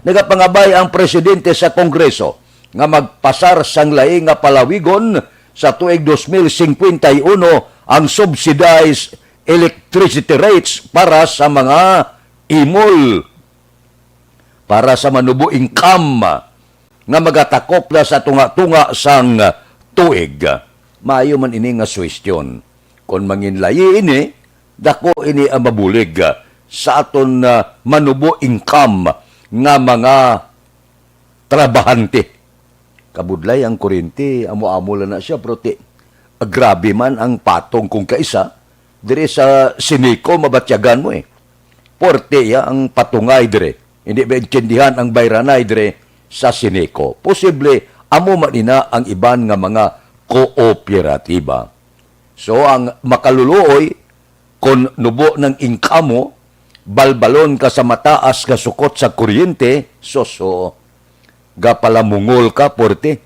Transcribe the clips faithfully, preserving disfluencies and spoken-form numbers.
Nagapangabay ang presidente sa Kongreso nga magpasar sang lahi nga palawigon sa tuig dos mil singkwenta y uno ang subsidized electricity rates para sa mga imol, para sa manubo income nga magatakop na sa tunga-tunga sang tuig. Maayo man ini nga suhestyon. Kon manginlayi ini, dako ini ang mabulig sa aton, ah, manubo income nga mga trabahante. Kabudlay ang kuryente, amo-amo lang na siya, pero ti, grabe man ang patong kung kaisa, diri sa Sineco, mabatyagan mo eh. Puwerte iya ang patungay diri. Hindi ba intindihan ang bayranay diri sa Sineco? Posible, amo man ina ang iban nga mga kooperatiba. So, ang makaluluoy, kon nubo ng income mo, balbalon ka sa mataas nga sukot sa kuryente, soso, gapalamungol ka, puwerte.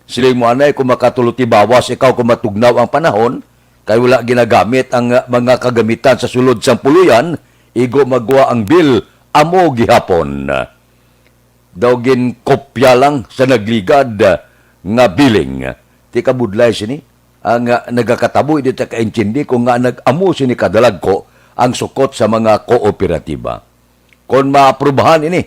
Siling mo anay, kung makatulo tibawas ikaw kung matugnaw ang panahon, kay wala ginagamit ang, uh, mga kagamitan sa sulod sang puluyan, igo magwa ang bill, amo gihapon. Daw ginkopya lang sa nagligad, uh, nga billing. Ti kabudlay sini, ang, uh, nagakatabo, hindi ta kaintindi kung nga nag-amo sini kadalagko ang sukot sa mga kooperatiba. Kon maaprubahan ini,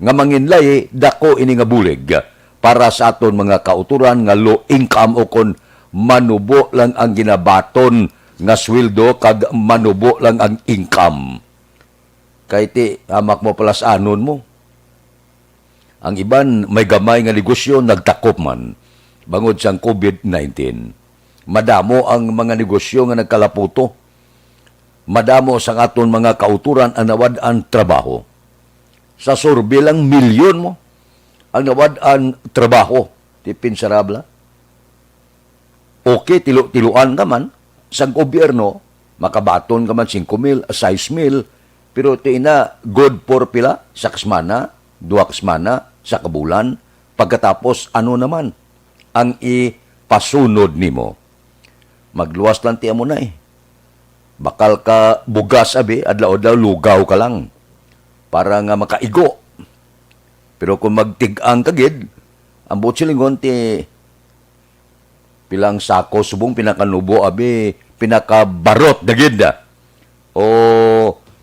nga manginlay, dako ini nga bulig para sa aton mga kautoran nga low income o kon manubo lang ang ginabaton nga sweldo kag manubo lang ang income. Kay ti, hamak mo palasanon mo. Ang iban may gamay nga negosyo nagtakop man bangod sang covid nineteen. Madamo ang mga negosyo nga nagkalaputo. Madamo sang aton mga kautoran ang nawad-an trabaho. Sa survey lang, milyon mo ang nawad-an trabaho. Ti pinsarabla. Okay, tilo-tiluan ka man sa gobyerno, makabaton ka man singko mil, sais mil, pero ti ina good for pila? Sa kasmana, duha kasmana, sa kabulan, pagkatapos ano naman ang ipasunod nimo? Magluwas lang ti amo na eh. Bakal ka bugas abi, adlaw-adlaw lugaw ka lang para nga makaigo. Pero kung magtig-ang ka gid, ang buot silingon ti pilang sako subong pinakanubo abi, pinakabarot na gid. O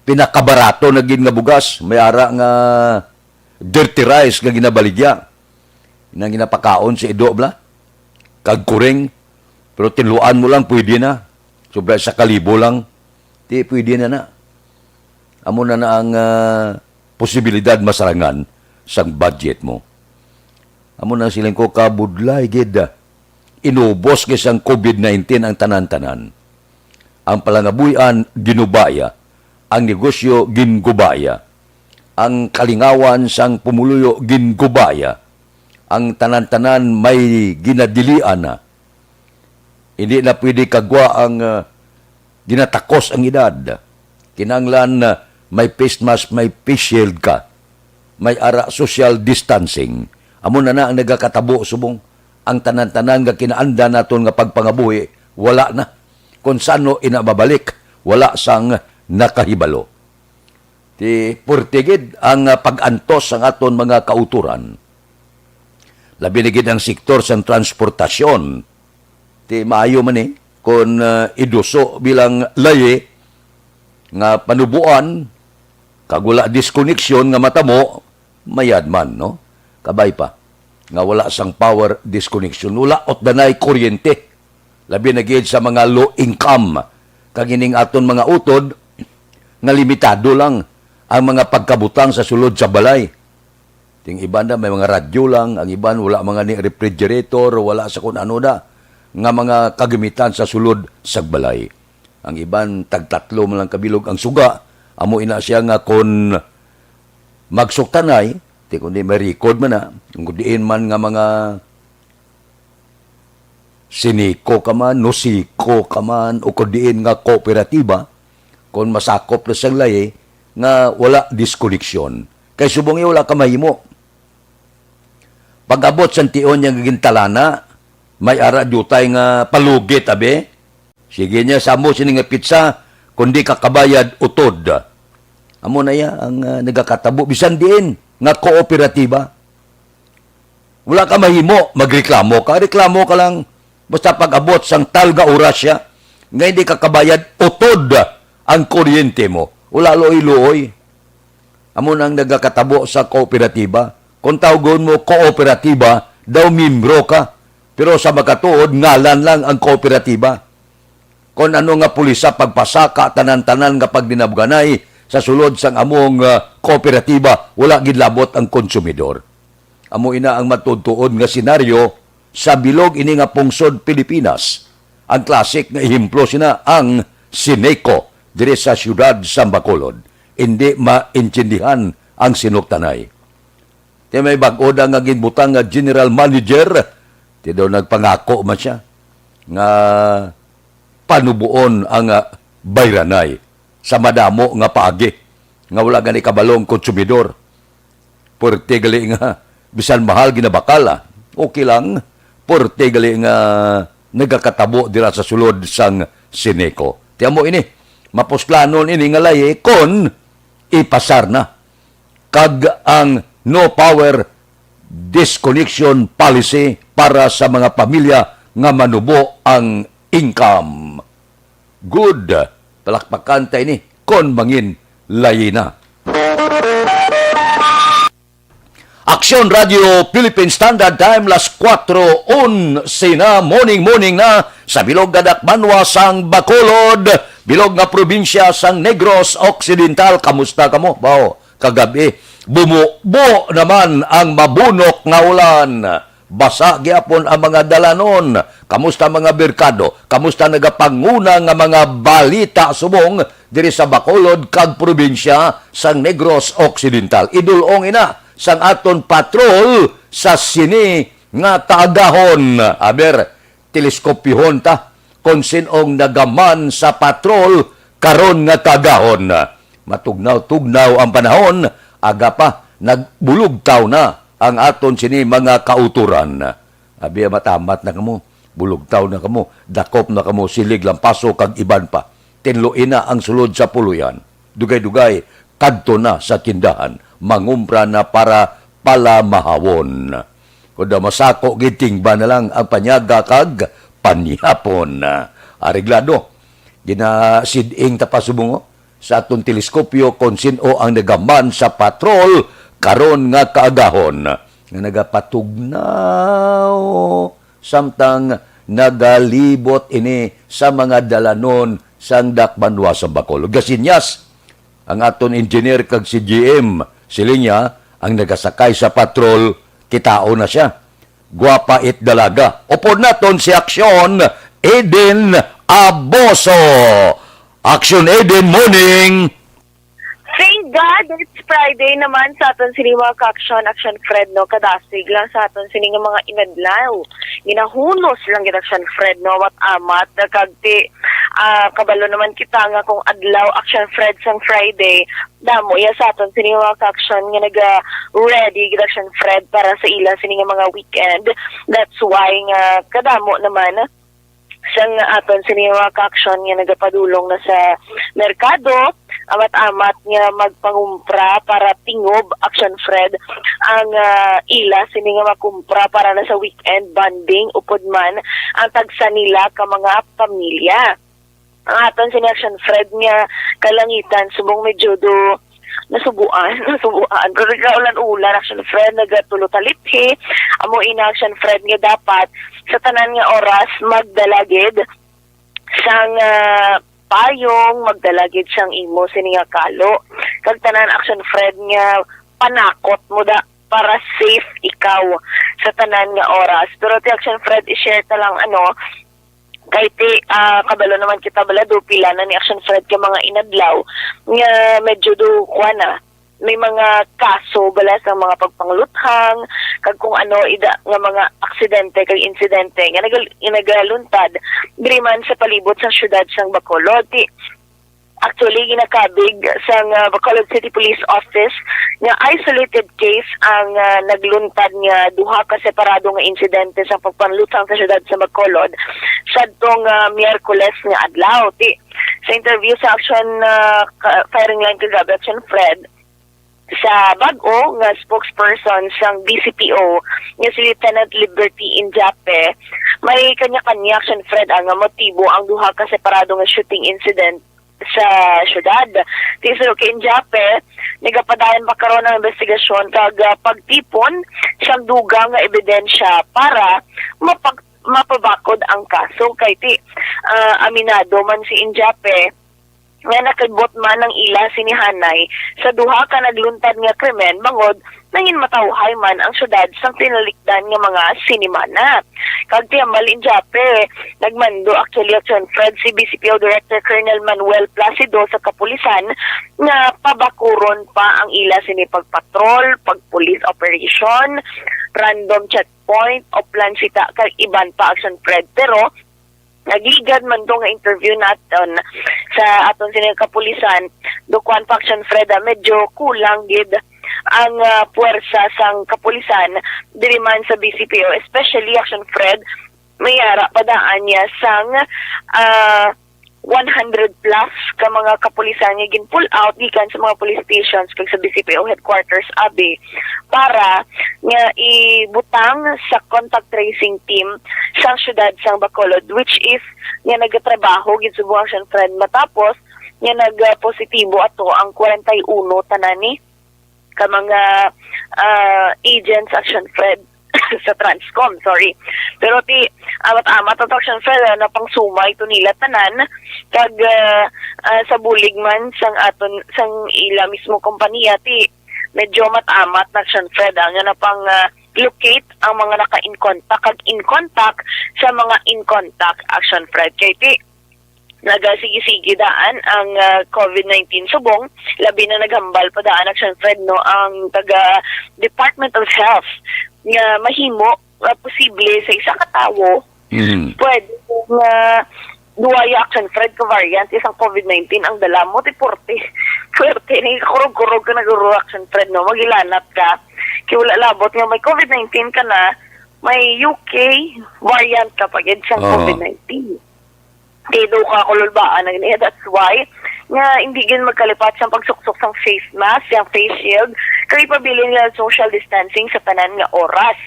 pinakabarato na gid nga bugas, may ara nga dirty rice nga ginabaligya. Nang ginapakaon sa ido bla, kag kuring, pero tinluan mo lang pwede na. Sobra sa kalibo lang, ti pwede na na. Amo na na ang, ah, posibilidad masarangan sang budget mo. Amo na siling ko kabudlay gid. Inubos kay sang covid nineteen ang tanan-tanan. Ang palangabuy-an ginubaya, ang negosyo gingubaya, ang kalingawan sang pumuluyo gingubaya, ang tanan-tanan may ginadilian na. Hindi na pwede kagwa ang, ah, ginatakos ang edad. Kinahanglan, ah, may face mask, may face shield ka. May ara social distancing. Amo na na ang nagakatabo subong ang tanan-tanan nga kinaanda naton nga pagpangabuhi, wala na. Kung sano ina mabalik, wala sang nakahibalo. Ti puwerte gid ang, ah, pag-antos sang aton mga kautoran. Labi na gid ang sektor sang transportasyon. Ti maayo man ni kon, ah, iduso bilang layi nga panuboan kag wala diskoneksyon nga matamo, mayad man, no? Kabay pa nga wala sang power disconnection, wala utdanay kuryente, labi na gid sa mga low income. Kag ining aton mga utod nga limitado lang ang mga pagkabutang sa sulod sa balay. Ting iban na may mga radyo lang, ang iban wala mga ni refrigerator, wala sa kun ano na nga mga kagamitan sa sulod sa balay. Ang iban tagtatlo man lang kabilog ang suga. Amo ina siya nga kon magsuktanay, ti kundi may record man na, kung diin man nga mga Sineco ka man, Noceco ka man, o kung diin nga kooperatiba, kung masakop na sang layi nga wala diskoneksyon. Kay subong iya wala ka mahimo. Pag-abot sang tion niya nga gintalana, may ara diutay nga palugit, abi. Sige niya, samo sini nga pitsa, kundi kakabayad utod. Amo na iya ang, ah, nagakatabo. Bisan diin, nga kooperatiba. Wala ka mahimo, magreklamo ka, reklamo ka lang. Basta pag-abot sang tal nga oras siya, nga hindi ka kabayad, utod ang kuryente mo. Wala luoy-luoy. Amo nang nagakatabo sa kooperatiba. Kung tawgon mo kooperatiba, daw miyembro ka. Pero sa makatuod, ngalan lang ang kooperatiba. Kon ano nga pulisa, pagpasaka, tanan-tanan nga pagdinabuganay sa sulod sang among, ah, kooperatiba, wala gid labot ang konsumidor. Amo ina ang matuod-tuod nga senaryo sa bilog ini nga pungsod Pilipinas. Ang klasik nga ehemplo sina ang Sineco diri sa siyudad sa Bacolod. Indi maintindihan ang sinuktanay. Ti may bag-o da nga ginbutang nga general manager, ti daw nagpangako man siya nga panuboon ang, ah, bayranay sa madamo nga paagi nga wala gani kabalo ang konsumidor. Puwerte gali nga bisan mahal ginabakal, ah. Okay lang. Puwerte gali nga nagakatabo dira sa sulod sang Sineco. Ti amo ini, mapusplanon ini nga layi kon ipasar na kag ang no power disconnection policy para sa mga pamilya nga manubo ang income. Good. Palakpakan ta ini kon mangin layi na. Aksyon Radio Philippine Standard Time, las kuwatro onse na, morning, morning na, sa bilog nga dakbanwa sang Bacolod, bilog nga probinsya sang Negros Occidental. Kamusta kamo? Bao, kagabi, bumubo naman ang mabunok nga ulan. Basa gyapon ang mga dalanon. Kamusta mga merkado? Kamusta nagapanguna nga mga balita subong diri sa Bacolod kag probinsya sang Negros Occidental? Idul-ong ina sang aton patrol sa sini nga kaagahon. Aber, teleskopyohon ta kon sin-ong nagaman sa patrol karon nga kaagahon. Matugnaw-tugnaw ang panahon, aga pa, nagbulugtaw na ang aton sini mga kautoran. Abi, amat-amat na kamo, bulugtaw na kamo, dakop na kamo, silig, lampaso, kag iban pa. Tinloi na ang sulod sa puloy-an. Dugay-dugay, kadto na sa tindahan, mangumpra na para palamahawon. Kon daw masako gid, tingba na lang ang panyaga kag panihapon. Areglado. Ginasid-ing ta pa subong sa aton teleskopyo kon sin-o ang nagaman sa patrol karon nga kaagahon nga nagapatugnaw samtang nagalibot ini sa mga dalanon sang dakbanwa sa Bacolod. Gasinyas ang aton engineer kag si G M, siling niya, ang nagasakay sa patrol, kitaon na siya. Guwapa it dalaga. Upod naton si Aksyon Eden Aboso. Aksyon Eden, morning! Thank God, it's Friday naman sa aton sini mga ka-aksyon, Aksyon Fred, no? Kadasig lang sa aton sini nga mga inadlaw. Ginahunos lang gid, Aksyon Fred, no? Amat-amat, kag ti, ah, kabalo naman kita nga kung adlaw, Aksyon Fred, sang Friday, damo iya sa aton sini mga ka-aksyon nga naga-ready gid, Aksyon Fred, para sa ila sini nga mga weekend. That's why nga kadamo naman sang aton sini mga ka-aksyon nga nagapadulong na sa merkado, amat-amat nga magpangumpra para tingob, Aksyon Fred, ang, ah, ila sini nga makumpra para na sa weekend bonding, upod man ang tagsa nila ka mga pamilya. Ang aton sini, Aksyon Fred, nga kalangitan subong medyo do nasubuan, nasubuan. Pero nagkaulan-ulan, Aksyon Fred, nagatulo talithi. Amo ina, Aksyon Fred, nga dapat sa tanan nga oras magdala gid sang, ah, payong, magdala gid sang imo sini nga kalo. Kag tanan, Aksyon Fred, nga panakot mo da para safe ikaw sa tanan nga oras. Pero ti, Aksyon Fred, i-share ta lang, ano, kay ti, ah, kabalo naman kita bala do pila na ni, Aksyon Fred, ka mga inadlaw nga medyo do kuan na, may mga kaso bala sa mga pagpangluthang kag kung ano ida nga mga aksidente kag insidente nga nagal-, nga nagaluntad diri man sa palibot sa siyudad sang Bacolod. Ti, actually, ginakabig sang, ah, Bacolod City Police Office nga isolated case ang, ah, nagluntad nga duha ka separado nga insidente sa pagpanluthang sa siyudad sa Bacolod sadtong, ah, Miyerkules nga adlaw. Ti, sa interview sa Aksyon, ah, ka-, Firing Line kagabi, Aksyon Fred, Sa bag-o nga spokesperson sang B C P O nga si Lieutenant Liberty Injape, may kanya-kanya, Action Fred, ang motibo ang duha ka separado nga shooting incident sa syudad. Ti suno kay Injape, nagapadayon pa karon ang investigasyon kag, ah, pagtipon sang dugang nga ebidensya para mapag-, mapabakod ang kaso. Kay ti, ah, aminado man si Injape nga nakidbot man ang ila sini hanay sa duha ka nagluntad nga krimen, bangod nanginmatawhay man ang syudad sang tinalikdan nga mga sinimana. Kag ti hambal ni Injape, nagmando actually, Action Fred, si B C P O Director Colonel Manuel Placido sa kapulisan nga pabakuron pa ang ila sini pagpatrol, pag-police operation, random checkpoint, o plansita, kag iban pa, Action Fred. Pero nagligad man to nga interview naton sa aton sini kapulisan, do kuan pa, Action Fred, ah, medyo kulang gid ang, ah, puwersa sang kapulisan diri man sa B C P O, especially, Action Fred, may ara pa daan niya sang, ah, one hundred plus ka mga kapulisan nga gin-pull out gikan sa mga police stations kag sa B C P O headquarters, abi, para nga ibutang sa contact tracing team sang syudad sang Bacolod, which is nga nagatrabaho gid subong, Action Fred, matapos nga nagpositibo ato ang kwarenta y uno tanan ni ka mga, ah, agents, Action Fred, sa Transcom, sorry. Pero ti, amat-amat ang, Action Fred, ah, napangsumay to nila tanan, kag, ah, ah, sa bulig man sang aton, sang ila mismo kompanya, ti medyo amat-amat na, Action Fred, ah, nga napang, ah, locate ang mga naka-in contact kag in contact sa mga in contact, Action Fred. Kay ti, nagasigi-sige daan ang, ah, COVID nineteen subong, labi na naghambal pa daan, Action Fred, no, ang taga Department of Health nga mahimo nga posible sa isa ka tawo, Mm. pwede nga duwaya, Action Fred, ka variant isang COVID nineteen ang dala mo, ti puwerte. Puwerte, nagkakurog-kurog ka, naguro, Action Fred, no, magilanat ka. Kay wala labot nga may COVID nineteen ka na, may U K variant ka pa gid sang Oo. COVID nineteen. Kay daw kakululbaan na gani. That's why nga hindi gid magkalipat sang pagsuksok sang face mask, sang face shield, kag ipabilin nga social distancing sa tanan nga oras.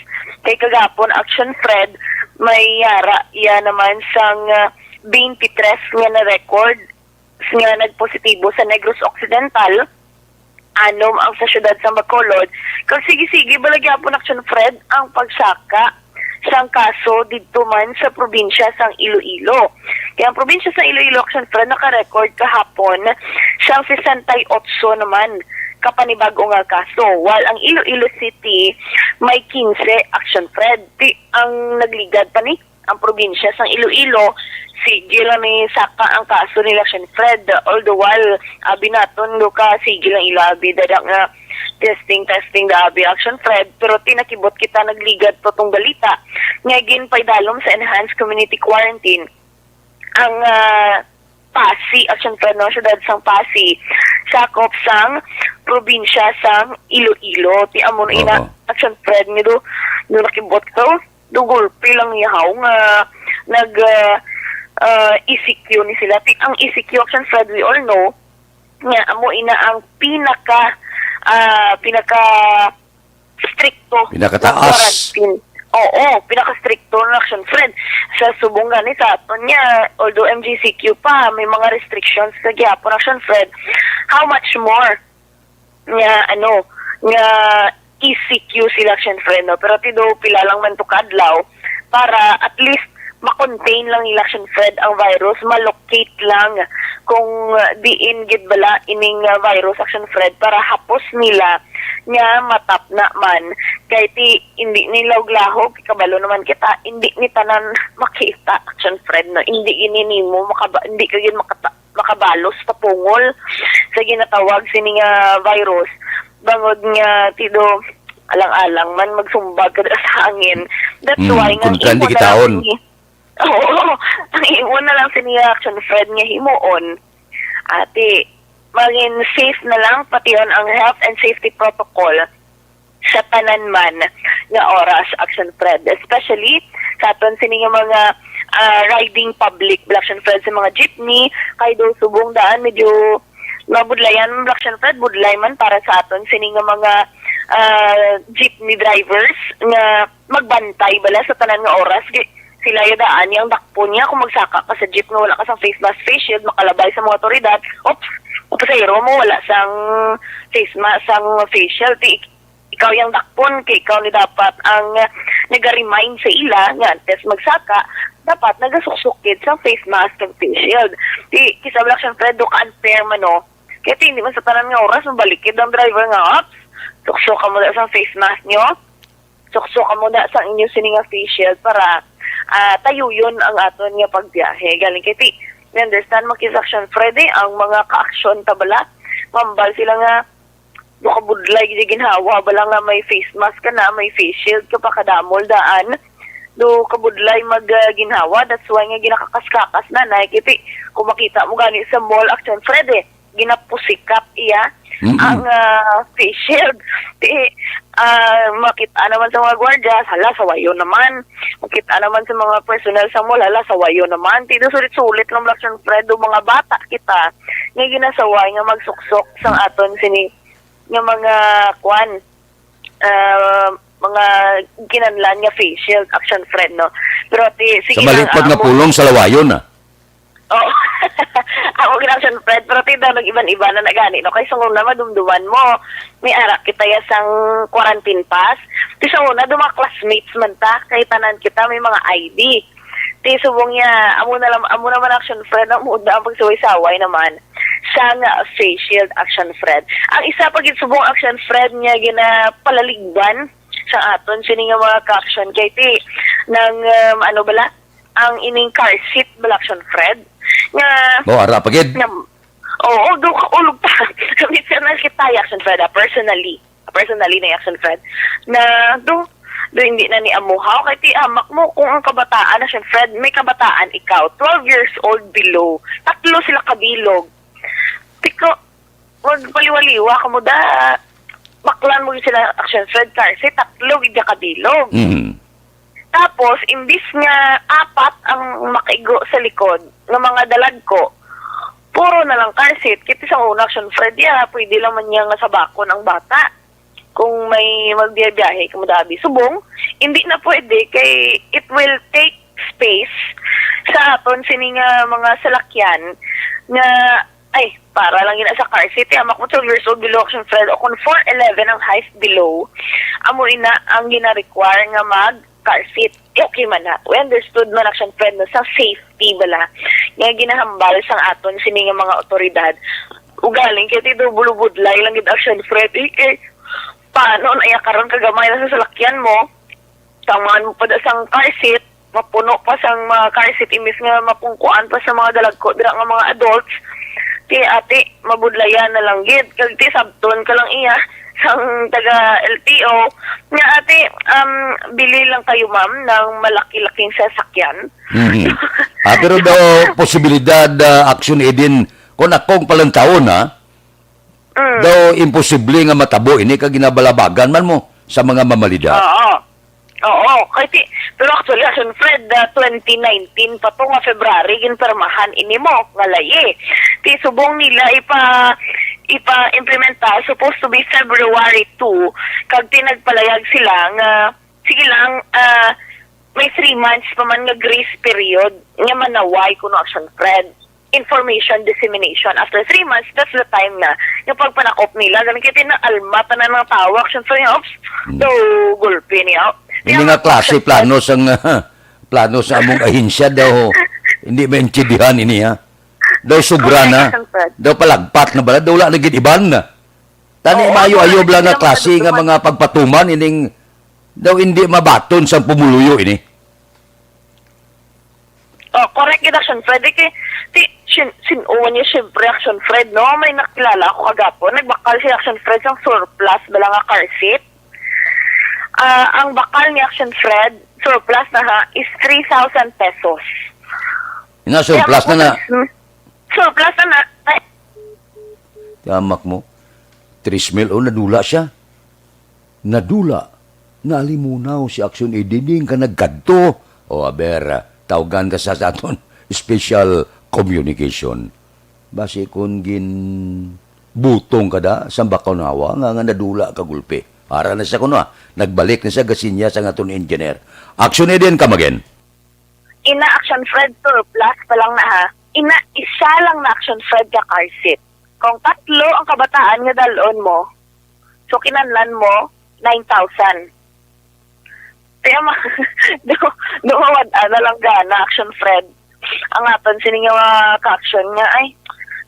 Kay kagapon, Action Fred, may yara iya naman sang, ah, twenty-three nga na-record nga nagpositibo sa Negros Occidental, anom ang sa siyudad sa Bacolod, kag sige-sige bala gyapon, Action Fred, ang pagsaka sang kaso didto man sa probinsya sang Iloilo. Kay ang probinsya sang Iloilo, Action Fred, naka-record kahapon sang sesenta y otso naman ka panibag-o nga kaso, while ang Iloilo City may quince, Action Fred. Ti ang nagligad pa ni ang probinsya sang Iloilo, sige lang ni saka ang kaso nila, Action Fred. All the while, abi naton, do ka, sige lang ila, abi, dada nga testing, testing da, abi, Action Fred. Pero tinakibot kita nagligad to tong balita nga ginpaidalom sa enhanced community quarantine ang, ah, Passi, Action Fred, no, siyudad sang Passi, sakop sang probinsya sang Iloilo. Ti amo na ina, Oo. Action Fred, nga do, do nakibot to, do gulpi lang yahaw nga nag, ah, ah, E C Q ni sila. Ti ang E C Q, Action Fred, we all know nga amo ina ang pinaka, ah, pinaka strikto Pinakataas. nga quarantine. Oo, pinakastrikto na, Action Fred. Sa subong gani sa aton nga, although M G C Q pa, may mga restrictions sa gyapon, Action Fred. How much more nga, ano, nga E C Q sila, Action Fred, no? Pero ti do pila lang man to kadlaw para at least ma-contain lang nila, Action Fred, ang virus, ma-locate lang kung, uh, diin gid bala ining, uh, virus, Action Fred, para hapos nila nga matapna man. Kay ti, hindi ni lahog-lahog, kabalo naman kita, hindi ni tanan makita, Action Fred, no? Hindi gini nimo makaba-, hindi ka gid makata-, makabalos sa pungol sa ginatawag sini nga virus. Bangod nga ti do alang-alang man magsumbag ka sa hangin. That's Mm, why nga kung trend imo na lang kitahon. Ni Oo, ang imo na lang sini, Action Fred, nga himuon, ati, maging safe na lang, pation ang health and safety protocol sa tanan man nga oras, Action Fred. Especially sa aton sini nga mga, ah, riding public, Action Fred, sa mga jeepney, kay do subong daan, medyo Mabudlayan man, Black Shan Fred, budlay man para sa aton sini nga mga, ah, jeepney drivers nga magbantay bala sa tanan nga oras. Kay sila ya daan yang dakpon niya kung magsaka ka sa jeep nga wala ka sang face mask, face shield, makalabay sa mga otoridad. Oops, kung pasahero mo wala sang face mask, sang face shield, ti ikaw yang dakpon, kay ikaw ni dapat ang, ah, naga-remind sa ila nga antes magsaka, dapat nagasuksok gid sang face mask kag face shield. Ti, kisa, Black Shan Fred, daw ka-unfair man, no? Kay ti, hindi man sa tanan nga oras mabalik gid ang driver nga, "Ops, suksok kamo da sang face mask nyo. Suksok kamo da sang inyo sini nga face shield para, ah, tayuyon ang aton nga pagbiyahe." Galing kay ti, we understand, Black Shan Fred, ang mga ka-aksyon ta bala, mambal sila nga, daw kabudlay gid ginhawa bala nga may face mask ka na, may face shield ka pa, kadamo daan. Daw kabudlay mag, ah, ginhawa, that's why nga ginakakas-kakas na, na, kay ti, kung makita mo gani sa mall, Action Fred, eh, ginapusikap iya Mm-mm. ang, ah, face shield. Ti, ah, makita naman sa mga gwardiya, hala, sawayon naman. Makita naman sa mga personnel sa mall, hala, sawayon naman. Ti, daw sulit-sulit lang, Black Shan Fred, daw mga bata kita nga ginasaway nga magsuksok sang aton sini nga mga, kwan, ah, mga kinahanglan nga face shield, Action Fred, no? Pero ti, sige Sa lang, malipot ah, nga amo pulong, salawayon, ah. Oo. Ako gid, Action Fred, pero ti daw nag-iban-iban na na gani, no? Kay sa una, madumduman mo, may ara kita ya sang quarantine pass. Ti sa una, daw mga classmates man ta, kay tanan kita may mga I D. Ti subong niya, amo na lang, amo naman, Action Fred, ang muda ang pagsaway-saway naman sang face shield, Action Fred. Ang isa pa gid subong, Action Fred, nga ginapalaligban sa aton sini nga mga ka-action kay ti nang, um, ano bala, ang ining car seat bala, Action Fred, nga Mo, ara pa gid. nga, oo, do kaulog pa. Kami sa nakita, Action Fred, ah, personally. Personally na, Action Fred. Na, do, do hindi na ni amuhaw. Kay ti amak mo, kung ang kabataan, Action Fred, may kabataan ikaw, twelve years old below. Tatlo sila kabilog. Tiko, wag paliwa-liwa ka mo da. Baklan mo sila, Action Fred, kasi tatlo gid ka kabilog. Mm. Tapos, imbis nga apat ang makaigo sa likod nga mga dalagko, puro na lang car seat. Kiti sa una, Action Fred, ya, pwede lang man niya nga sabakon ang bata. Kung may magbiyahe-biyahe ka mo dabi. Subong, hindi na pwede kay it will take space sa aton sini nga mga salakyan nga, ay, para lang yun sa car seat. Amak mo, twelve years old below, Action Fred, o kung four eleven ang height below, amo ina ang gina-require nga mag car seat. Eh, okay man na. We understood man, Action Fred, no, sa safety bala nga ginahambal sang aton sini nga mga otoridad. Ugaling kay ti daw bulubudlay lang gid, Action Fred, eh, kay paano na iya karon kagamay lang sa salakyan mo? Taman mo pa da sang car seat, mapuno pa sang mga car seat, imbis nga mapungkuan pa sa mga dalagko dira nga mga adults. Ti ati, mabudlayan na lang gid. Kag ti sabton ka lang iya sang taga L T O nga, ati, um, bili lang kayo, ma'am, ng malaki-laking sasakyan. Mhm. Ah, pero daw posibilidad, ah, Action Eden, kung akong palantawon, ha, Mm. daw imposible nga matabo ini kag ginabalabagan man mo sa mga mamalida. Oo. Oo. Kay ti-, pero actually, Action Fred, ah, twenty nineteen pa to nga February, ginpermahan ini mo nga layi. Ti subong nila ipa-, ipa-implementa, supposed to be February two, kag ti nagpalayag sila nga, sige lang, ah, may three months pa man nga grace period nga manaway kuno, Action Fred. Information dissemination. After three months, that's the time na yung pagpanakop nila. Ganun kaya tinaalmat na ng tawag. Siyempre nga, oops, Hmm. so, gulpi niya. Hindi Kaya nga klase, option plano sang, plano sa among ahensya daw. Hindi maintindihan ini, ha? Daw sobra Correct, na. Action Fred. Daw palagpat na bala. Daw wala na gid iban na. Tani Oo, maayo-ayo correct. bala nga Hindi naman klase nga natutuman. mga pagpatuman ining daw hindi mabaton sang pumuluyo ini. Oh, correct gid, Action Fred. Kay, ti, sin-, sin-, uwan niya, siyempre, Action Fred, no? May nakilala ako kagapon. Nagbakal si Action Fred sang surplus bala nga car seat. Ah, ang bakal ni Action Fred, surplus na ha, is three thousand pesos. Nga, surplus Kaya na na. Hmm. Surplus na na. Ay. Tamak mo. Three mil, oh, nadula siya. Nadula. Naalimunaw si Action Edining ka nagkadto. O, aber, tawgan ka sa, sa aton special communication. Basi kung gin-, Butong ka da, sang bakaw nawa nga, nga nadula ka gulpi. Ara na siya kuno, ah. Nagbalik na siya, gasinya sa aton engineer. Action, Eden, come again. Ina, Action Fred, surplus pa lang na, ha. Ina, isa lang na, Action Fred, ka car seat. Kung tatlo ang kabataan nga dalon mo, so kinahanglan mo nine thousand. Kaya ma-, do, do mawad-an na lang gana, Action Fred. Ang aton sini nga mga ka-action nga, ay,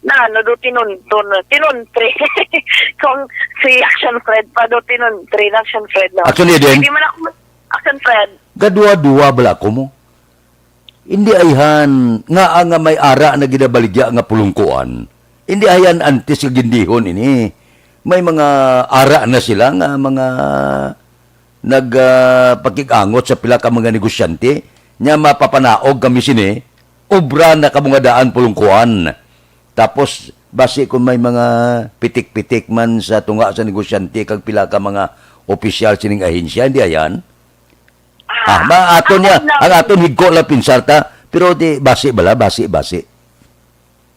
na ano do tinunton, tinuntre. Kung si Action Fred pa do tinuntre na, Action Fred, no? Action Eden? Hindi man ako, Action Fred. Gadwa-dwa bala ko mo. Hindi ayhan nga, nga may ara na ginabaligya nga pulungkuan. Hindi ayhan antes nga gindihon ini. May mga ara na sila nga mga nag, ah, pakig-angot sa pila ka mga negosyante, nya mapapanaog kami sini, obra na kamo nga daan pulungkuan. Tapos, basi kung may mga pitik-pitik man sa tunga sa negosyante kag pila ka mga opisyal sining ahensya, hindi ayan? Ah, ma-, aton niya, ang aton higko lang pinsar ta, pero di, basi bala, basi, basi.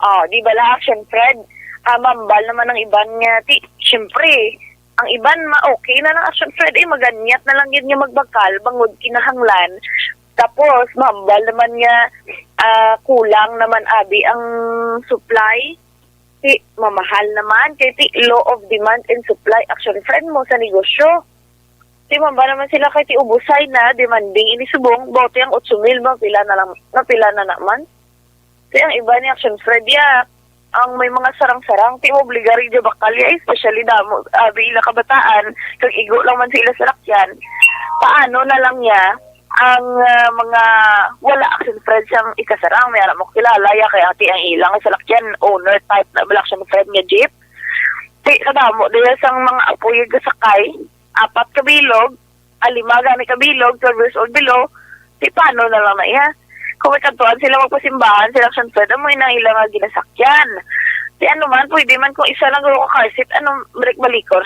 Oh, di bala, Action Fred? Ah, mambal naman ang iban nga, ti, syempre, ang iban, ma-, okay na lang, Action Fred, eh, maganyat na lang yun nga magbakal, bangod kinahanglan. Tapos, mambal naman nga, ah, kulang naman, abi, ang supply. Ti, mamahal naman, kay ti, law of demand and supply, Action Fred, mo sa negosyo. Ti, mambal naman sila kay ti, ubusay na, demanding, ini subong, bote ang otso mil, mapila na lang, mapila na naman. Ti, ang iba ni Action Fred, ya, ang may mga sarang-sarang, ti, maobligar yung bakal, ya, especially damo, abi ila kabataan, kag igo lang man sa ila salakyan. Paano na lang niya ang, ah, mga wala, Action Fred, siyang ikasarang? May alam mo, kilala ya, kay ati ang ilang salakyan, owner type na bala, Action Fred, nga jeep. Ti, kadamo, daya sang mga apoy gasakay, apat ka bilog, ah, lima gani ka bilog, twelve years old below, ti paano na lang na iya? Kung may kadtuan sila magpasimbahan, sila, Action Fred, amo na ila nga ginasakyan. Ti ano man, pwede man kung isa lang guro ka car seat, ano, balik-balikon.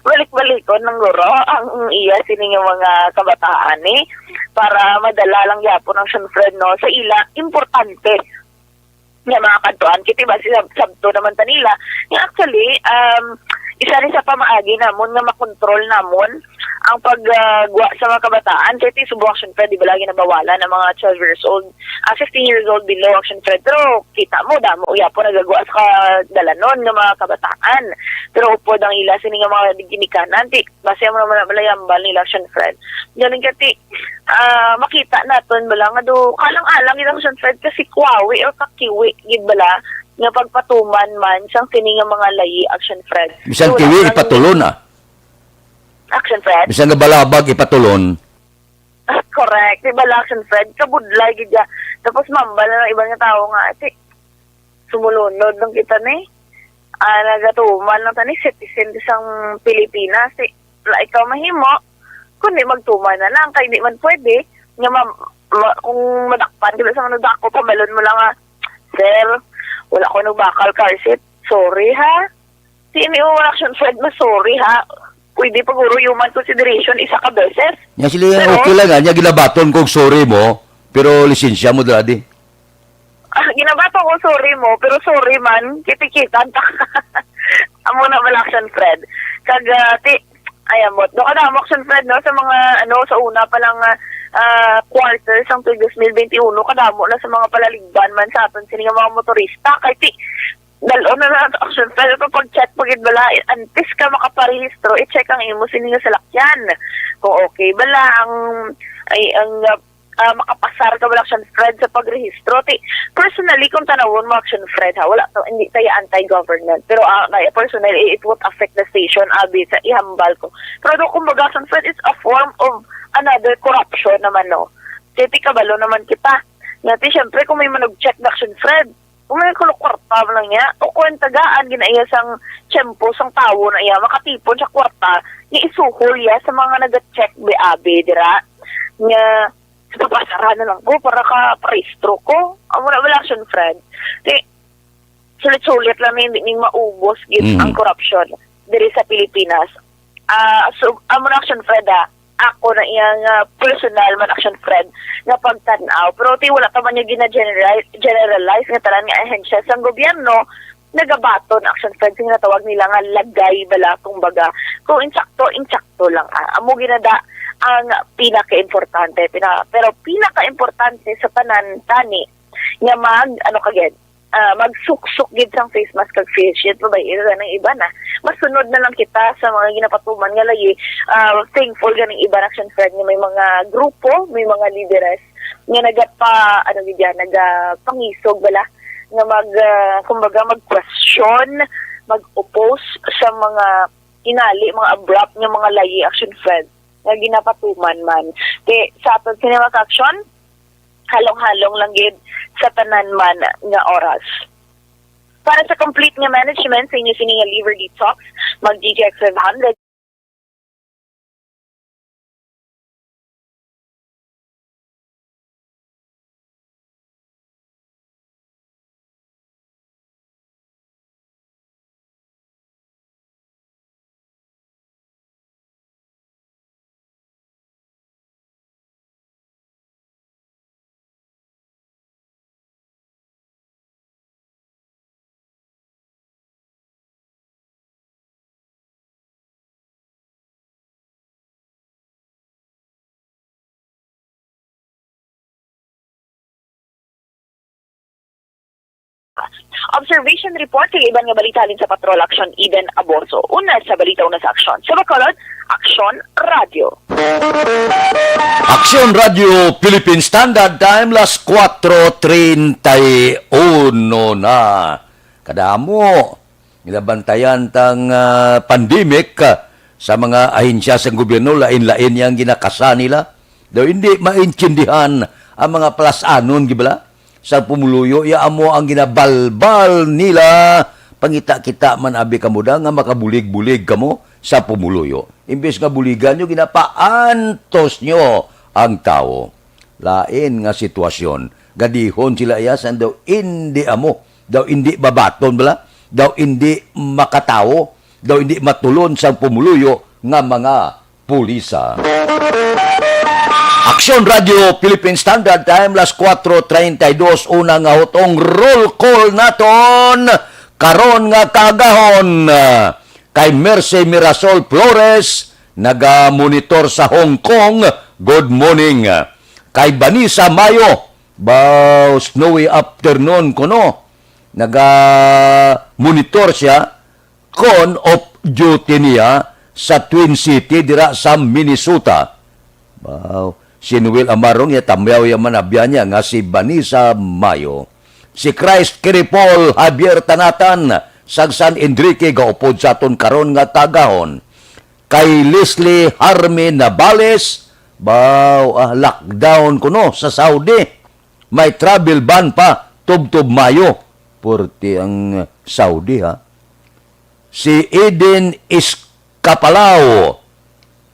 Balik-balikon lang guro ang iya sini nga mga kabataan, eh, para madala lang gyapon ang, Action Fred, no, sa ila importante nga mga kadtuan. Kiti ba sila, sabto naman ta nila. Nga actually, um, isa ni sa pamaagi namon nga makontrol namon ang pag, ah, gwa sa mga kabataan. Kay ti subong, Action Fred, di ba, lagi nabawalan ang mga twelve years old, ah, fifteen years old below, Action Fred. Pero kita mo, damo gyapon nagagwa sa kadalanon nga mga kabataan. Pero upod ang ila sini nga mga ginikanan, ti, basi mo naman na malayambal nila, Action Fred. Galing ka, ti, ah, makita naton bala nga do kalang-alang ila, Action Fred, kasi kwawi or kakiwi gid bala nga pagpatuman man sang sini nga mga layi, Action Fred. Bisan kiwi, ipatulon, ah. Action Fred? Bisan nga balabag, ipatulon. Ah, correct. Di bala, Action Fred, kabudlay gid ya. Tapos mambal na lang iban nga tawo nga, "Ati, sumulunod lang kita ni. Ah, nagatuman lang ta ni, citizen sang Pilipinas. Ti, wala ikaw mahimo. Kundi magtuman na lang, kay di man pwede nga ma-, ma-, kung madakpan ka sa manudako, pabalon mo lang nga, 'Sir, wala ko nagbakal car seat. Sorry, ha.'" Ti, hindi mo, Action Fred, ma-sorry, ha. Pwede pa guro human consideration isa ka beses. Nya sila, pero okay lang, ah. Nya ginabaton ko og sorry mo, pero lisensya mo dira di. Ah, ginabaton ko sorry mo, pero sorry man, kitikitan ta. Amo na bala, Action Fred. Kag, ah, ti, ay, ambot. Do kadamo, Action Fred, no, sa mga, ano, sa una pa lang, ah, ah, quarter sang tuig dos mil benti uno, kadamo na sa mga palaligban man sa aton sini nga mga motorista. Kay ti, dal-on na lang, Action Fred, ato pag-check pa gid bala, antes ka makaparehistro, i-check ang imo sini nga salakyan. Kung okay bala ang, ay, ang, ah, ah, makapasar ka bala, Action Fred, sa pagrehistro. Ti, personally, kung tanawon mo, Action Fred, ha, wala to, hindi tayo anti-government. Pero, ah, na, personally, it won't affect the station, abi, sa ihambal ko. Pero do, kumbaga, Action Fred, it's a form of another corruption naman, no? Kaya ti, kabalo naman kita. Nga ti, syempre, kung may manag-check na, Action Fred, kung may kuno kwarta mo lang niya, o kung tagaan, ginaiya sang tiyempo sang tawo na iya, makatipon sa kwarta, nga isuhol iya sa mga naga-check, be, abi, dira. Nga, sa papasara na lang ko, para ka parehistro ko. Amo na bala, Action Fred. Ti, sulit-sulit lang na hindi ning maubos gid, mhm, ang korupsyon diri sa Pilipinas. Ah, so, amo na, Action Fred, ah. Ako na iyang, ah, personal man, Action Fred, nga pagtan-aw. Pero ti wala ka man niya gina-general-, generalize nga tanan nga ahensya sang gobyerno nagabaton, Action Friends, nga natawag nila nga lagay bala, kumbaga, kung insakto, insakto lang, ah. Amo ginada ang pinakaimportante, pina-, pero pinakaimportante sa tanan tani nga mag, ano ka gid, ah, magsuksok gid sang face mask kag face shield, babay-i ra nang iba na. Masunod na lang kita sa mga ginapatuman nga lagi, ah, thankful ganing iba, Action Friend, nga may mga grupo, may mga lideres nga nagapa-, ano gid yan, nagapangisog bala nga mag, ah, kumbaga, mag-question, mag-oppose sa mga inali, mga abrupt nga mga layi, Action Friend, nga ginapatuman man. Kay sa aton sini, mga ka-action, halong-halong lang gid sa tanan man nga oras. Para sa complete nga management sa inyo sini nga liver detox, mag G G X five hundred. Observation report kag iban nga balita halin sa Patrol Action, Eden Aborso. Una sa balita, una sa aksyon. Sa Bacolod, Aksyon Radio. Aksyon Radio Philippine Standard Time, las kuwatro treinta y uno na. Kadamo, nilabantayan tang, ah, pandemic, ah, sa mga ahensya sang gobyerno, lain-lain yang ginakasa nila. Daw hindi maintindihan ang mga palasanon, gibala, sa pumuluyo, ya amo ang ginabalbal nila. Pangita-kita man abi kamo da nga makabulig-bulig kamo sa pumuluyo. Imbes nga buligan nyo, ginapaantos nyo ang tawo. Lain nga sitwasyon. Gadihon sila iya sang daw indi amo, daw indi babaton bala, daw indi makatawo, daw indi matulon sang pumuluyo nga mga pulisa. Aksyon Radio Philippine Standard Time, las kuwatro treinta y dos, una nga hutong roll call naton karon nga kaagahon. Kay Mercy Mirasol Flores, naga-monitor sa Hong Kong, good morning. Kay Vanessa Mayo, baw snowy afternoon kuno, naga-monitor siya kon off duty niya sa Twin City dira sa Minnesota. Wow. Si Noel Amarong, ya tamyaw ya man abyan niya nga si Vanessa Mayo. Si Christ Kiripol Javier Tanatan, sag San Enrique, gaupod sa aton karon nga kaagahon. Kay Leslie Harme Navales, baw, ah, lockdown kuno sa Saudi. May travel ban pa, tubtob Mayo. Purti ang Saudi, ha? Si Eden Escapalao,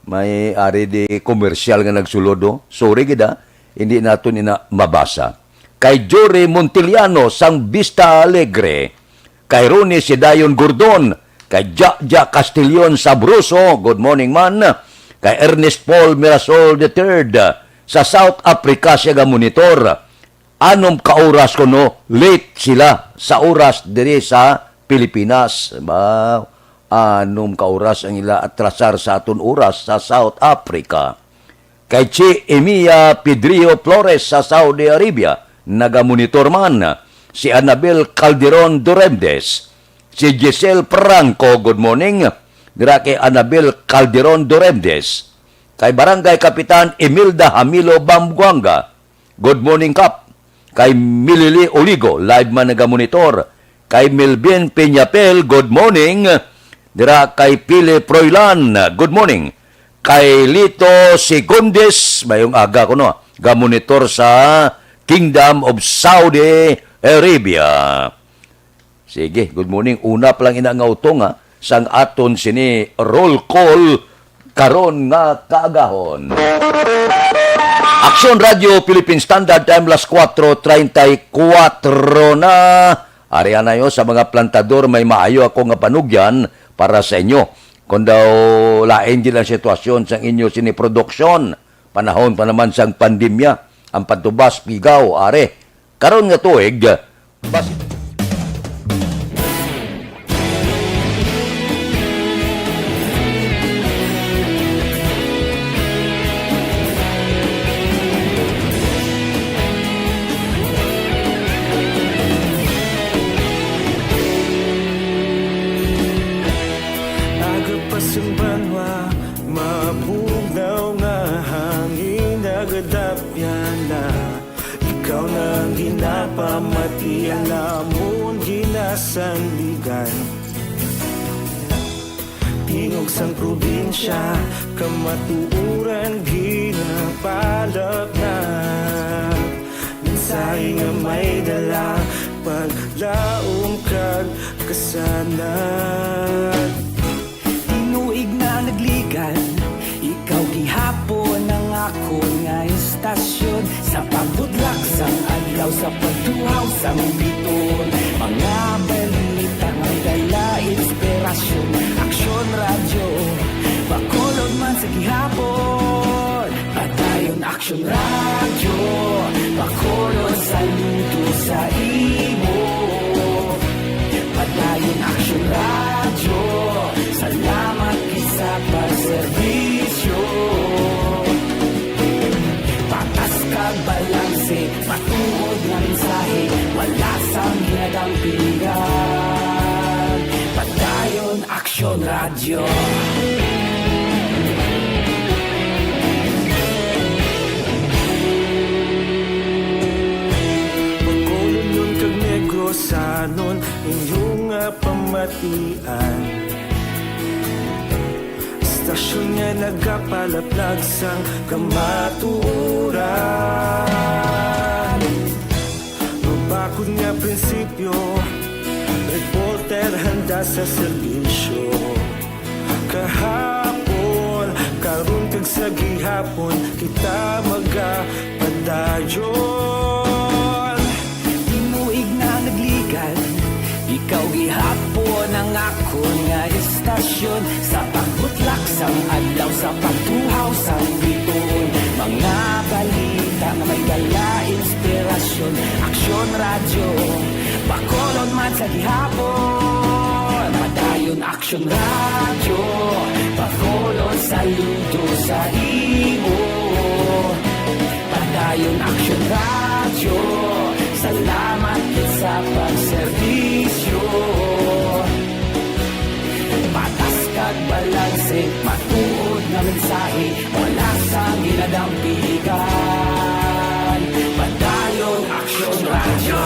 may ari di komersyal nga nagsulod, oh. Sorry gid, ha, hindi naton ina mabasa. Kay Jory Montiliano sang Vista Alegre, kay Ronnie Sidayon Gordon, kay Jaja Castillon Sabroso, good morning man, kay Ernest Paul Mirasol the third, sa South Africa siya ga-monitor. Anom ka oras kuno late sila sa oras diri sa Pilipinas. Ba, anom ka oras ang ila atrasar sa aton oras sa South Africa. Kay Chi Emiya Pedrillo Flores sa Saudi Arabia, nagamonitor man. Si Annabel Calderon Doremdes, si Giselle Franco, good morning. Dira kay Annabel Calderon Doremdes. Kay Barangay Kapitan Imelda Hamilo Bambuanga, good morning, Kap. Kay Milili Oligo, live man nagamonitor. Kay Melvin Peñapel, good morning. Dira kay Pili Froilan, good morning. Kay Lito Segundes, mayong aga kuno, gamonitor sa Kingdom of Saudi Arabia. Sige, good morning. Una pa lang ina nga utong, ha, sang aton sini roll call karon nga kaagahon. Aksyon Radio Philippine Standard Time, las kuwatro treinta y cuatro na. Ari anayo sa mga plantador, may maayo ako nga panugyan para sa inyo. Kung daw lain gid ang sitwasyon sang inyo sini produksyon, panahon pa naman sang pandemya, ang pantubas pigaw, ari. Karon nga tuig, bas- Sandigan. Tingog sang probinsya, kamatuoran ginapalapnap. Mensahe nga may dala, paglaom kag kasanag. Tinuig na nagligan, ikaw gihapon ang akon nga istasyon. Sa pagbutlak sang adlaw, sa pagtuhaw sang biton, mga balita may dala inspirasyon. Aksyon Radyo, Bacolod man sa gihapon. Padayon Aksyon Radyo, Bacolod saludo sa imo. Padayon Aksyon Radyo, salamat gid sa pagserbisyo. Patas kag balanse, matuod nga mensahe, wala sang ginadampigan. Padayon Aksyon Radyo. Bacolodnon kag Negrosanon, inyo nga pamatian. Istasyon nga nagapalaplag sang kamatuoran. Mabakod nga prinsipyo, reporter handa sa serbisyo. Kahapon, karon kag sa gihapon, kita magapadayon. Tinuig na nagligan, ikaw gihapon ang akon nga istasyon. Sa pagbutlak sang adlaw, sa pagtuhaw sang biton, mga balita nga may dala inspirasyon. Aksyon Radyo, Bacolod man sa gihapon. Padayon Aksyon Radyo, Bacolod saludo sa imo. Padayon Aksyon Radyo, salamat gid sa pagserbisyo. Patas kag balanse, matuod nga mensahe, wala sang ginadampigan. Padayon Aksyon Radyo.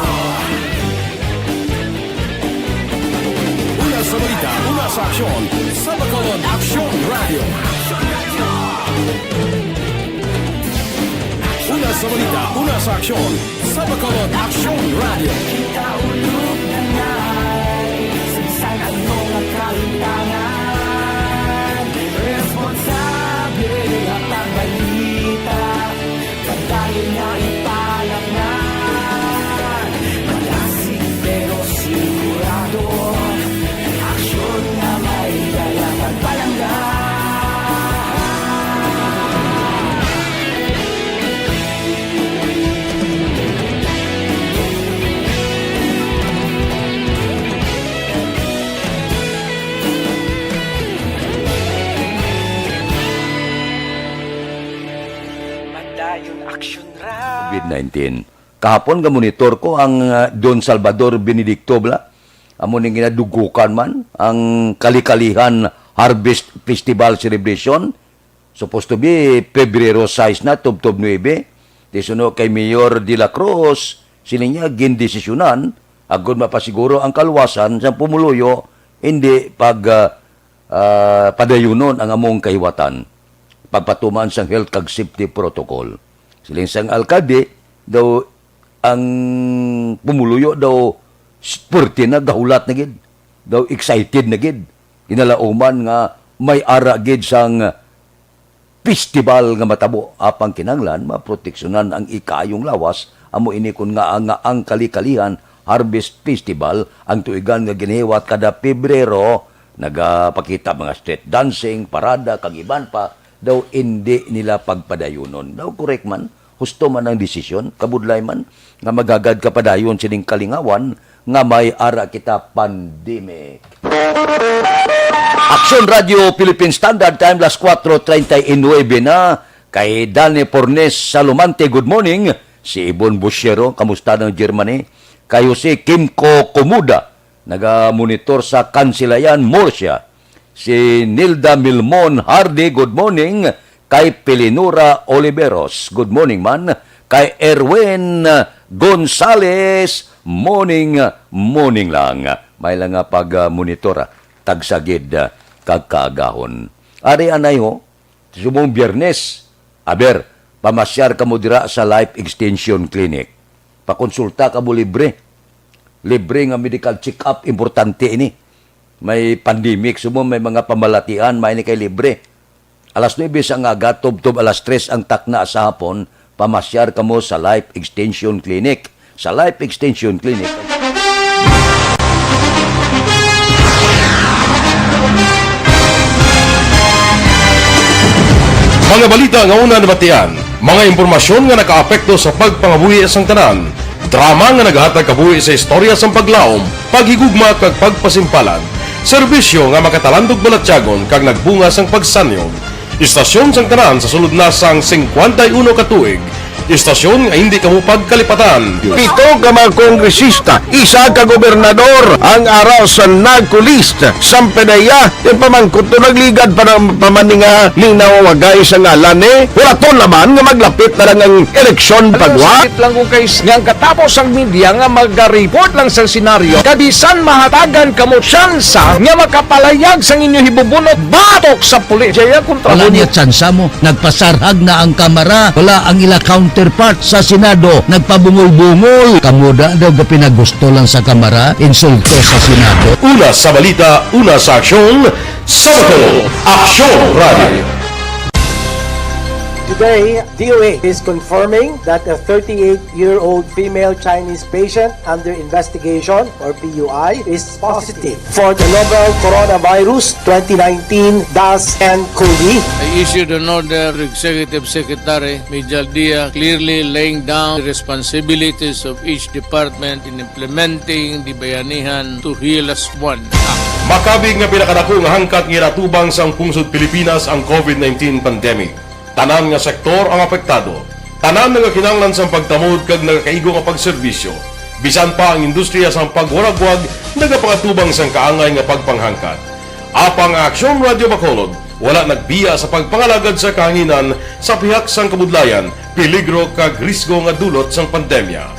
Una sa balita, una sa aksyon, sa Bacolod Aksyon Radyo. Una sa balita, una sa aksyon, sa Bacolod Aksyon Radyo. Kita ulog na ngay, sa bisan ano nga kalimtangan, responsable nga pagbalita. Padayon nga ipalapngan, malasig pero sigurado, aksyon nga may dala pagpalangga. Padayon aksyon ra. COVID nineteen. Kahapon nga monitor ko ang, ah, Don Salvador Benedicto, bala. Amo ning ginadugukan man ang Kalikalihan Harvest Festival Celebration. Supposed to be Pebrero sais na, tubtob nuebe. Di suno kay Mayor de la Cruz, sini niya gindesisyonan, agod mapasiguro ang kaluwasan sa pumuluyo, hindi pag, ah, ah, padayunon ang among kahiwatan, pagpatuman sang health kag safety protocol. Siling sang alkalde, daw ang pumuluyo daw s-, puwerte na, gahulat na gid, daw excited na gid. Kinalauman nga may ara gid sang festival nga matabo, apang kinahanglan maproteksyonan ang ikaayong lawas. Amo ini kon ngaa nga ang Kalikalihan Harvest Festival, ang tuigan nga ginahiwat kada Pebrero, nagapakita mga street dancing, parada, kag iban pa, daw indi nila pagpadayunon. Daw correct man, husto man ang desisyon, kabudlay man, nga magagad ka padayon sining kalingawan nga may ara kita pandemic. Aksyon Radio Philippine Standard Time, las cuatro treinta y nueve na. Kay Danny Fornes Salomante, good morning. Si Ibon Busyero, kamusta ng Germany? Kay Jose Kimco Komuda, naga-monitor sa Kansilayan, Murcia. Si Nilda Milmon Hardy, good morning. Kay Pelinora Oliveros, good morning man. Kay Erwin Gonzales, morning, morning lang. May lang nga pag-monitor, ah, tagsagid, ah, kag kaagahon. Ari anay ho, subong Biyernes, aber, pamasyar kamo dira sa Life Extension Clinic. Pakonsulta kamo libre. Libre nga medical check-up, importante ini. May pandemic, subong may mga pamalatian, may ni kay libre. Alas nuebe sa aga, tubtob alas tres ang takna sa hapon, pamasyar kamo sa Life Extension Clinic. Sa Life Extension Clinic. Mga balita nga una nabatian, mga impormasyon nga nakaapekto sa pagpangabuhi sang tanan, drama nga naghatag kabuhi sa istorya sang paglaom, paghigugma kag pagpasimpalan, serbisyo nga makatalandog balatyagon kag nagbunga sang pagsanyog. Istasyon sang tanan sa sulod na sang singkwenta y uno ka tuig. Istasyon nga hindi kamo pagkalipatan. Pito ka mga kongresista, isa ka gobernador ang ara sa NAGCOLEST. Sampay na iya, yung pamangkot to nagligad pa ng pamaninga, linaw wagay sa ngalan ni. Wala to naman nga maglapit na lang ang eleksyon pagwa. Sakit lang kung kay nga ang katapos ang media nga magareport lang sa senaryo, kabisan mahatagan kamo tsansa nga makapalayag sang inyo hibubunot batok sa pulis. Jaya kontra Wala mo niya tsansa mo. Nagpasarhag na ang Kamara. Wala ang ila counterpart sa Senado. Nagpabungol-bungol. Kamo da daw gapinagusto lang sa Kamara. Insulto sa Senado. Una sa balita, una sa aksyon, sa Bacolod, Aksyon Radio. Today, D O A is confirming that a thirty-eight-year-old female Chinese patient under investigation, or P U I, is positive for the novel coronavirus twenty nineteen dash N cov. I issued an order to Executive Secretary Mijal Dia, clearly laying down the responsibilities of each department in implementing the Bayanihan to Heal As One Act. Makabig nga pinakadako nga hangkat nga ginatubang sang pungsod Pilipinas ang covid nineteen pandemic. Tanan nga sektor ang apektado. Tanan nga kinahanglan sang pagtamod kag nagakaigo nga pagserbisyo. Bisan pa ang industriya sang pagwaragwag nagapangatubang sang kaangay nga pagpanghangkat. Apang ang Aksyon Radio Bacolod wala nagbiya sa pagpangalagad sa kahanginan sa pihak sang kabudlayan, peligro kag risgo nga dulot sang pandemya.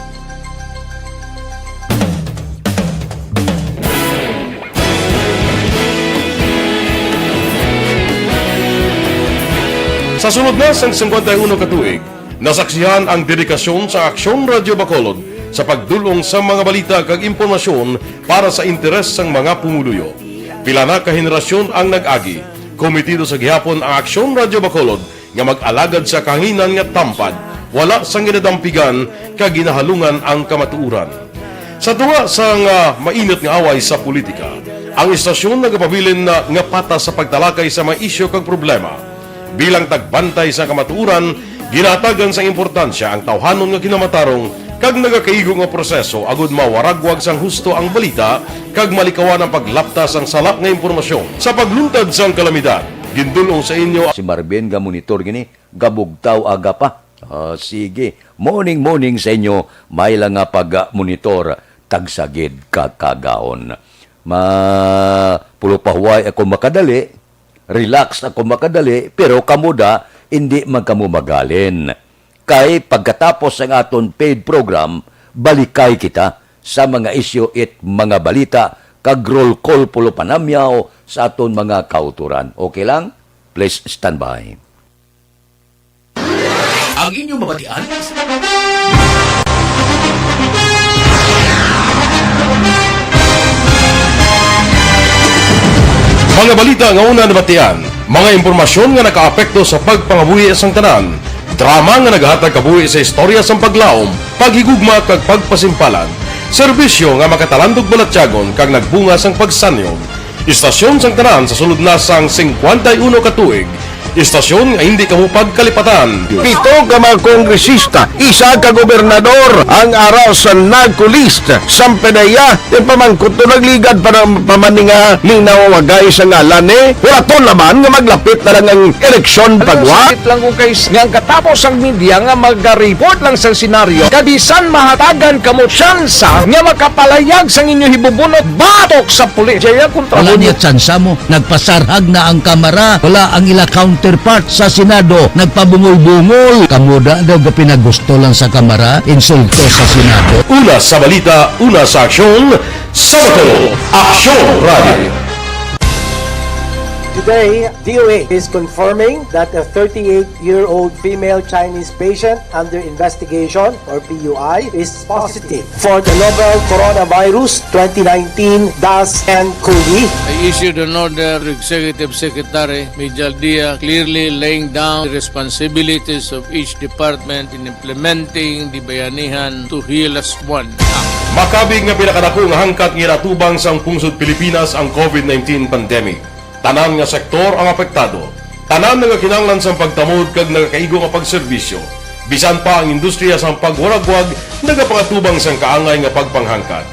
Sa sulod na sang singkwenta y uno ka tuig, nasaksihan ang dedikasyon sa Aksyon Radio Bacolod sa pagdul-ong sa mga balita kag impormasyon para sa interes sang mga pumuluyo. Pila na ka henerasyon ang nag-agi, kometido sa gihapon ang Aksyon Radio Bacolod nga mag-alagad sa kahanginan nga tampad, wala sang ginadampigan kag ginahalungan ang kamatuoran. Sa tunga sang, ah, mainit nga away sa politika, ang istasyon nagapabilin na nga patas sa pagtalakay sa mga isyu kag problema. Bilang tagbantay sa kamatuoran, ginahatagan sang importansya ang tawhanon nga kinamatarong kag nagakaigo nga proseso agud mawaragwag sang husto ang balita kag malikawan ang paglapta sang sala nga impormasyon. Sa pagluntad sang kalamidad, gindul-ong sa inyo Si Marvin nga monitor gini, gabugtaw aga pa. Ah, sige. Morning, morning sa inyo. May lang nga pag-monitor, tagsagid ka kagahon. Ma, pulo pa huway ako makadali, relax ako makadali, pero kamo da, hindi man kamo magalin. Kay pagkatapos sang aton paid program, balikay kita sa mga isyu it mga balita kag roll call pulo panamyaw sa aton mga kautoran. Okay lang? Please stand by. Ang inyong mabatian. Mga balita nga una nabatian, mga impormasyon nga nakaapekto sa pagpangabuhi sang tanan, drama nga naghatag kabuhi sa istorya sang paglaom, paghigugma kag pagpasimpalan, serbisyo nga makatalandog balatyagon kag nagbunga sang pagsanyog. Istasyon sang tanan sa sulod na sang singkwenta y uno ka tuig. Istasyon nga hindi kamo pagkalipatan. Pito ka mga kongresista, isa ka gobernador ang ara sa NAGCOLEST. Sampay na iya, yung pamangkot to nagligad pa ng pamaninga, linaw wagay sa ngalan ni. Wala to naman nga maglapit na lang ang eleksyon pagwa. Sakit lang kung kay nga ang katapos ang media nga magareport lang sa senaryo, kabisan mahatagan kamo tsansa nga makapalayag sang inyo hibubunot batok sa pulis. Jaya kontra Wala mo niya tsansa mo. Nagpasarhag na ang Kamara. Wala ang ila Counterpart sa Senado, nagpabungol-bungol. Kamo da daw gapinagusto lang sa Kamara, insulto sa Senado. Una sa balita, una sa aksyon, sa Bacolod, Aksyon Radio. Today, D O A is confirming that a thirty-eight-year-old female Chinese patient under investigation, or P U I, is positive for the novel coronavirus twenty nineteen dash nCoV. I issued an order to Executive Secretary Major Dia, clearly laying down the responsibilities of each department in implementing the Bayanihan to Heal Us One Act. Makabig nga pinakadako nga hangkat nga ginatubang sang pungsod Pilipinas ang COVID nineteen pandemic. Tanan nga sektor ang apektado. Tanan nagakinahanglan sang pagtamod kag nagakaigo nga pagserbisyo. Bisan pa ang industriya sang pagwaragwag nagapangatubang sang kaangay nga pagpanghangkat.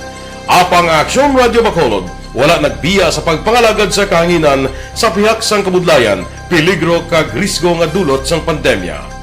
Apang ang Aksyon Radyo Bacolod wala nagbiya sa pagpangalagad sa kahanginan sa pihak sang kabudlayan, peligro kag risgo nga dulot sang pandemya.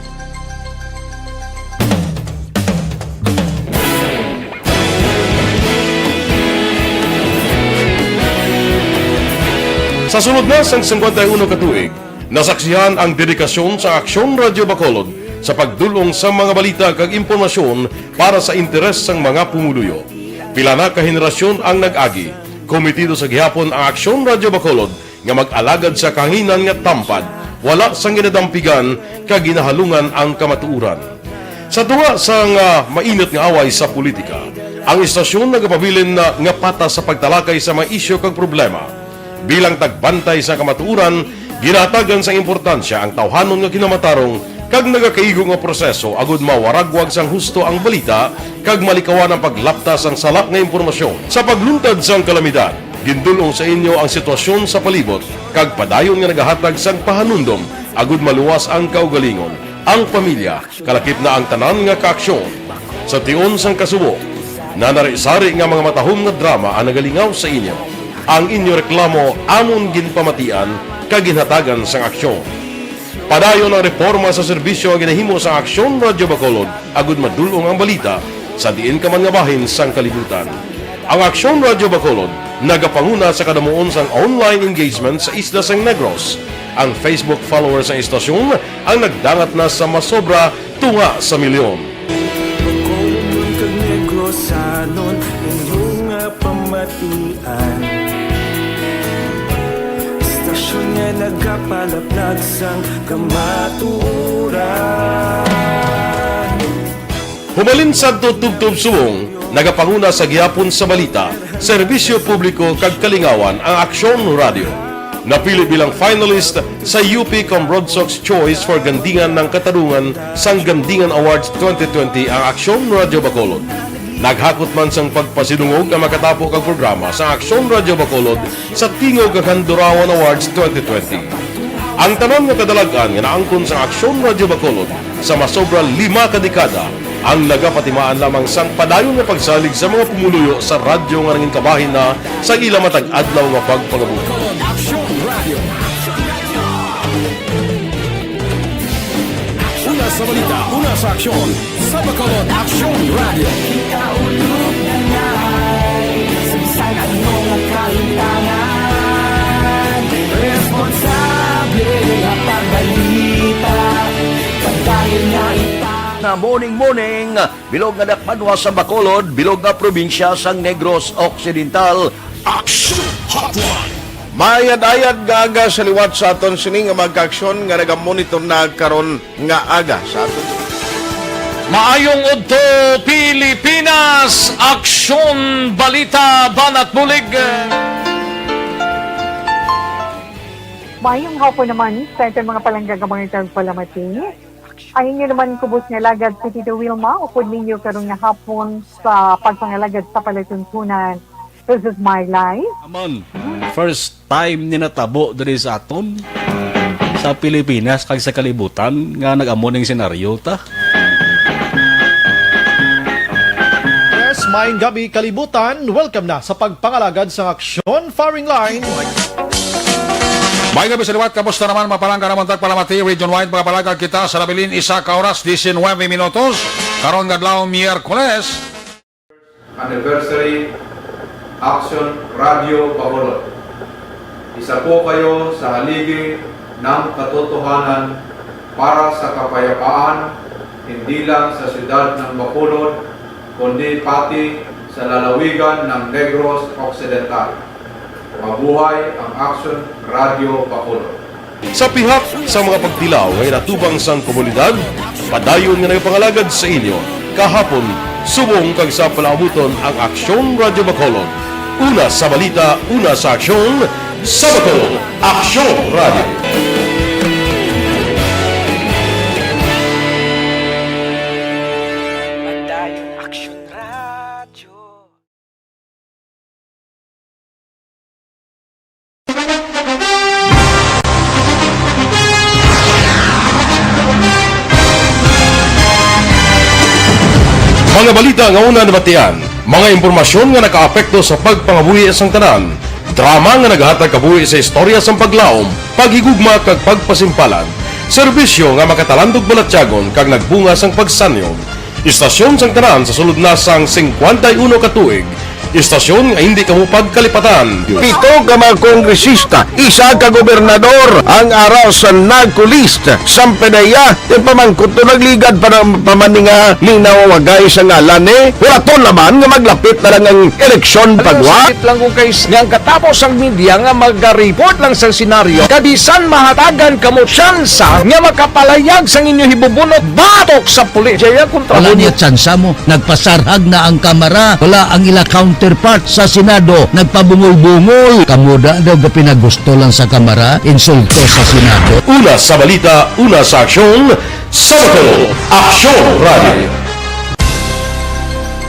Sa sulod na sang singkwenta y uno ka tuig, nasaksihan ang dedikasyon sa Aksyon Radyo Bacolod sa pagdul-ong sa mga balita kag impormasyon para sa interes sang mga pumuluyo. Pila na ka henerasyon ang nag-agi. Komitido sa gihapon ang Aksyon Radyo Bacolod nga mag-alagad sa kahanginan nga tampad, wala sang ginadampigan kag ginahalungan ang kamatuoran. Sa tunga sang, ah, mainit nga away sa politika, ang istasyon nagapabilin na nga patas sa pagtalakay sa mga isyu kag problema. Bilang tagbantay sa kamatuoran, ginahatagan sang importansya ang tawhanon nga kinamatarong kag nagakaigo nga proseso agud mawaragwag sang husto ang balita kag malikawan ang paglapta sang sala nga impormasyon. Sa pagluntad sang kalamidad, gindul-ong sa inyo ang sitwasyon sa palibot kag padayon nga nagahatag sang pahanumdom agud maluwas ang kaugalingon, ang pamilya, kalakip na ang tanan nga kaaksyon. Sa tion sang kasubo, nanari-sari nga mga matahom nga drama ang nagalingaw sa inyo. Ang inyo reklamo amon ginpamatian kag ginhatagan sang aksyon. Padayon ang reporma sa serbisyo nga ginahimo sang Aksyon Radyo Bacolod agud madul-ong ang balita sa diin ka man nga bahin sang kalibutan. Ang Aksyon Radyo Bacolod nagapanguna sa kadamuon sang online engagement sa isla sang Negros. Ang Facebook followers sang istasyon ang nagdangat na sa masobra tunga sa milyon. Bacolodnon kag Negrosanon, inyo nga pamatian. Istasyon nga nagapalaplag sang kamatuoran. Humalin sadto tubtob subong, nagapanguna sa gihapon sa balita, serbisyo publiko kag kalingawan ang Aksyon Radyo. Napili bilang finalist sa U P Comrodsocs Choice for Gandingan ng Katarungan sang Gandingan Awards twenty twenty ang Aksyon Radyo Bacolod. Naghakot man sang pagpasidungog ang makatapo kag programa sa Aksyon Radyo Bacolod sa Tingog kag Handurawan Awards twenty twenty. Ang tanan nga kadalag-an nga naangkon sa Aksyon Radyo Bacolod sa masobra lima ka dekada ang nagapatimaan lamang sang padayon nga pagsalig sa mga pumuluyo sa radyo nga nangin kabahin na sa ila matag adlaw nga pagpangabuhi. Aksyon Radio. Una sa balita, una sa aksyon, sa Bacolod Aksyon Radio. Kita ulog na ngay, sa bisan ano nga kaintangan, responsable nga pagbalita, padayon nga ita. Na morning, morning, bilog nga dakbanwa sa Bacolod, bilog nga probinsya sang Negros Occidental. Action Hotline. Maayad-ayad nga aga sa liwat sa aton sini nga magkaaksyon nga nagamonitor na karon nga aga sa aton. Maayong udto, Pilipinas! Aksyon, balita, banat bulig. Maayong hapon naman sa aton mga palangga nga mga tagpalamati. Ang inyo naman kubos nga alagad si Tito Wilma, upod ninyo karon nga hapon sa pagpangalagad sa palatuntunan. This is my life. Amon, first time ni natabo diri sa aton, sa Pilipinas kag sa kalibutan, nga nag-amo ning senaryo ta. Yes, maayong gabi, kalibutan. Welcome na sa pagpangalagad sang aksyon, firing line. Maayong gabi sa liwat. Kamusta naman, mga palangga namon tagpalamati? Region-wide, mga palangga, kita sa nabilin isa ka oras, diecinuebe minutos. Karon nga adlaw, Miyerkules. Anniversary Action Radio Bacolod. Isa po kayo sa haligi ng katotohanan para sa kapayapaan, hindi lang sa siyudad ng Bacolod, kundi pati sa lalawigan ng Negros Occidental. Mabuhay ang Action Radio Bacolod! Sa pihak sa mga pagtilaw nga inatubang sang komunidad, padayon nga nagapangalagad sa inyo, kahapon, subong kag sa palaabuton ang Aksyon Radio Bacolod. Una sa balita, una sa aksyon, sa Bacolod, Aksyon Radio. Padayon Aksyon Radio. Mga balita nga una nabatian, mga impormasyon nga nakaapekto sa pagpangabuhi sang tanan, drama nga naghatag kabuhi sa istorya sang paglaom, paghigugma kag pagpasimpalan, serbisyo nga makatalandog balatyagon kag nagbunga sang pagsanyog. Istasyon sang tanan sa sulod na sang singkwenta y uno ka tuig. Istasyon nga hindi kamo pagkalipatan. Pito ka mga kongresista, isa ka gobernador ang ara sa NAGCO list. Sang P D E A, ti pamangkot to nagligad pa, pa man ni nga ninawagay sa ngalan ni. Wala to naman nga maglapit na lang ang eleksyon pagwa. Sakit lang kung kay nga ang katapos ang media nga magariport lang sa senaryo. Kabisan mahatagan kamo tsansa nga makapalayag sang inyo hibubunot batok sa pulis. Jaya kontra Wala mo. Niya tsansa mo. Nagpasarhag na ang Kamara. Wala ang ila counterpart sa Senado. Nagpabungol-bungol. Kamo da daw gapinagusto lang sa Kamara, insulto sa Senado. Una sa balita, una sa aksyon, sa Bacolod, Aksyon Radio.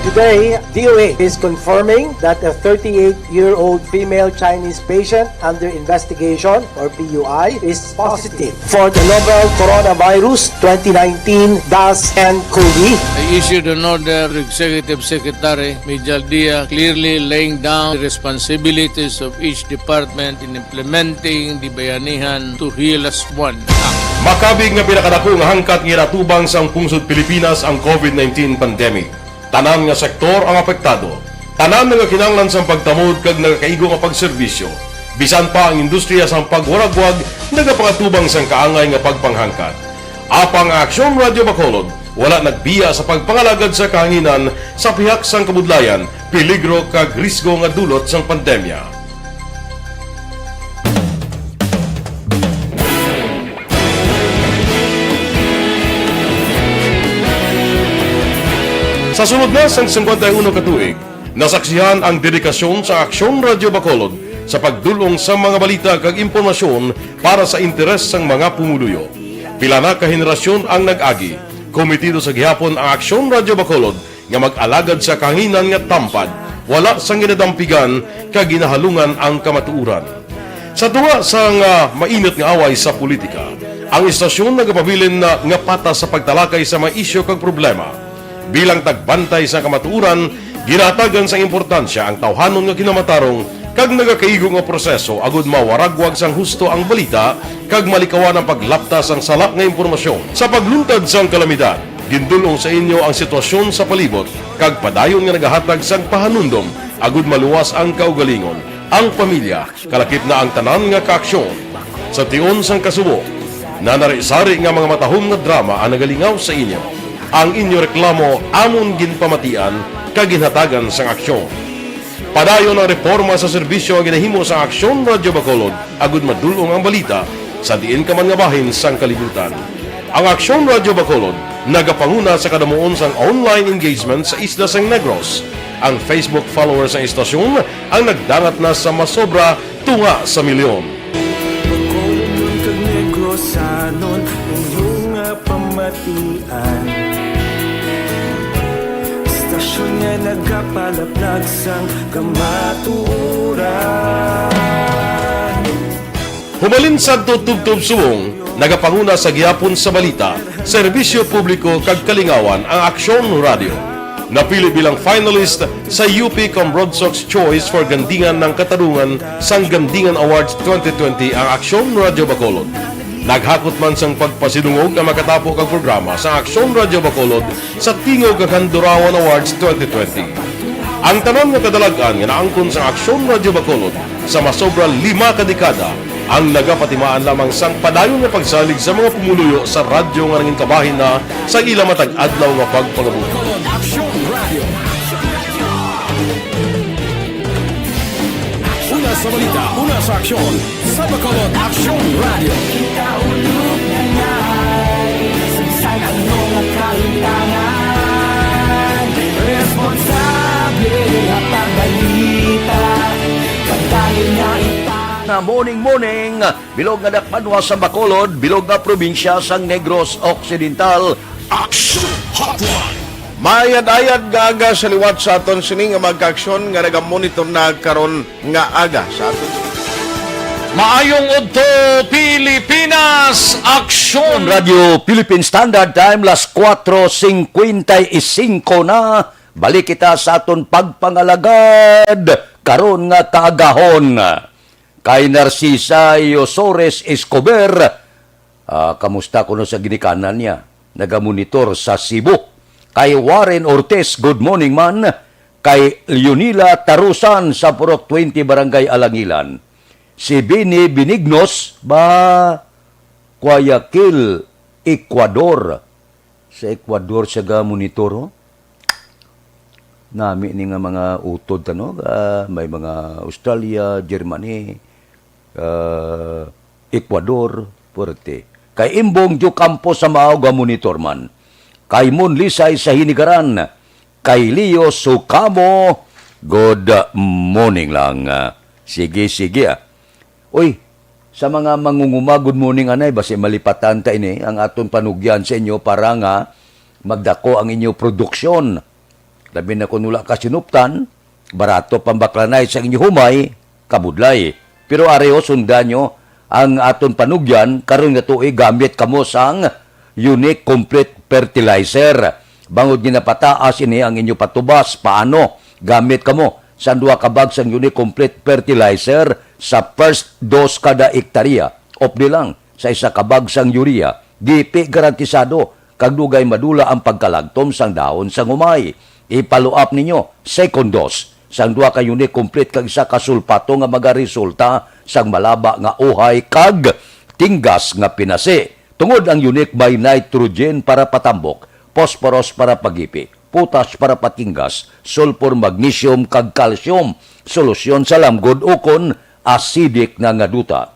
Today, D O A is confirming that a thirty-eight-year-old female Chinese patient under investigation, or P U I, is positive for the novel coronavirus twenty nineteen dash N COVID. I issued an order to Executive Secretary Mijal Dia, clearly laying down the responsibilities of each department in implementing the Bayanihan to Heal As One Act. Makabig nga pinakadako nga hangkat nga ginatubang sang pungsod Pilipinas ang COVID nineteen pandemic. Tanan nga sektor ang apektado. Tanan nga kinahanglan sang pagtamod kag nagakaigo nga pagserbisyo. Bisan pa ang industriya sang pagwaragwag nagapangatubang sang kaangay nga pagpanghangkat. Apang ang Aksyon Radio Bacolod wala nagbiya sa pagpangalagad sa kahanginan sa pihak sang kabudlayan, peligro kag risgo nga dulot sang pandemya. Sa sulod na sang singkwenta y uno ka tuig, nasaksihan ang dedikasyon sa Aksyon Radio Bacolod sa pagdul-ong sa mga balita kag impormasyon para sa interes sang mga pumuluyo. Pila na ka henerasyon ang nag-agi. Komitido sa gihapon ang Aksyon Radio Bacolod nga mag-alagad sa kahanginan nga tampad, wala sang ginadampigan kag ginahalungan ang kamatuoran. Sa tunga sang, ah, mainit nga away sa politika, ang istasyon nagapabilin na nga patas sa pagtalakay sa mga isyu kag problema. Bilang tagbantay sa kamatuoran, ginahatagan sang importansya ang tawhanon nga kinamatarong kag nagakaigo nga proseso agud mawaragwag sang husto ang balita kag malikawan ang paglapta sang sala nga impormasyon. Sa pagluntad sang kalamidad, gindul-ong sa inyo ang sitwasyon sa palibot kag padayon nga nagahatag sang pahanumdom agud maluwas ang kaugalingon, ang pamilya, kalakip na ang tanan nga kaaksyon. Sa tion sang kasubo, nanari-sari nga mga matahom nga drama ang nagalingaw sa inyo. Ang inyo reklamo amon ginpamatian kag ginhatagan sang aksyon. Padayon ang reporma sa serbisyo nga ginahimo sa Aksyon Radyo Bacolod agud madul-ong ang balita sa diin ka man nga bahin sang kalibutan. Ang Aksyon Radyo Bacolod nagapanguna sa kadamuon sang online engagement sa isla sang Negros. Ang Facebook followers sang istasyon ang nagdangat na sa masobra tunga sa milyon. Bacolodnon kag Negrosanon, inyo nga pamatian. Istasyon nga nagapalaplag sang kamatuoran. Hubalin sadto tubtob subong, nagapanguna sa gihapon sa balita, serbisyo publiko kag kalingawan ang Aksyon Radyo. Napili bilang finalist sa U P Cambronsox Choice for Gandingan ng Katarungan sang Gandingan Awards twenty twenty ang Aksyon Radyo Bacolod. Naghakot man sang pagpasidungog ang makatapo kag programa sa Aksyon Radyo Bacolod sa Tingog kag Handurawan Awards twenty twenty. Ang tanan nga kadalag-an nga naangkon sa Aksyon Radyo Bacolod sa masobra lima ka dekada Ang nagapatimaan lamang sang padayon nga pagsalig sa mga pumuluyo sa radyo nga nangin kabahin na sa ila matag adlaw nga pagpangabuhi. Bacolod Aksyon Radio. Una sa balita, una sa aksyon, sa Bacolod Aksyon Radio. Kita ulog na ngay, sagsag ang mga kahitangan. Responsable nga pagbalita, kag dayon nga ipang- Na morning, morning, bilog nga dakpanwa sa Bacolod, bilog nga probinsya sang Negros Occidental. Action Hotline. Mayad-ayad nga aga sa liwat sa aton sini nga mga kaaksyon nga nagamonitor na karon nga aga sa aton. Maayong udto, Pilipinas! Aksyon! Radyo Philippine Standard Time, las kuwatro singkwenta y singko na. Balik kita sa aton pagpangalagad karon nga kaagahon. Kay Narcisa Yosores Escobar, ah, kamusta kuno sa ginikanan niya? Nagamonitor sa Cebu. Kay Warren Ortiz, good morning man. Kay Leonila Tarusan sa Purok twenty, Barangay Alangilan. Si Bini Benignos, ba, Guayaquil, Ecuador. Sa Ecuador sa ga monitor, ho? Nami ni nga mga utod, ano, ah, may mga Australia, Germany, ah, Ecuador, puwerte. Kay Imbong Diocampo sa Maog, ga monitor man. Kay Mon Lisay sa Hinigaran, kay Leo Sukamo, good morning lang. Ah, sige, sige, ah. Uy, sa mga mangunguma, good morning, anay. Basi malipatan ta ini, ang aton panugyan sa inyo para nga magdako ang inyo produksyon. Labi na kung wala ka sinuptan, barato pambaklanay sa inyo humay, kabudlay. Pero ari, o, sundan nyo ang aton panugyan, karon nga tuig gamit kamo sang Unique Complete Fertilizer. Bangod nga napataas ini ang inyo patubas, paano? Gamit kamo sang duha ka bag sang Unique Complete Fertilizer sa first dose kada ektarya. Updi lang sa isa ka bag sang urea. Dipi garantisado kag dugay madula ang pagkalagtom sang dahon sang humay. I-follow up ninyo, second dose sang duha ka Unique Complete kag isa ka sulpato nga magaresulta sang malaba nga uhay kag tinggas nga pinasi. Tungod ang Unique may nitrogen para patambok, phosphorus para pagipi, potash para patinggas, sulfur, magnesium, kag calcium, solusyon sa lamgod ukon acidic na nga duta.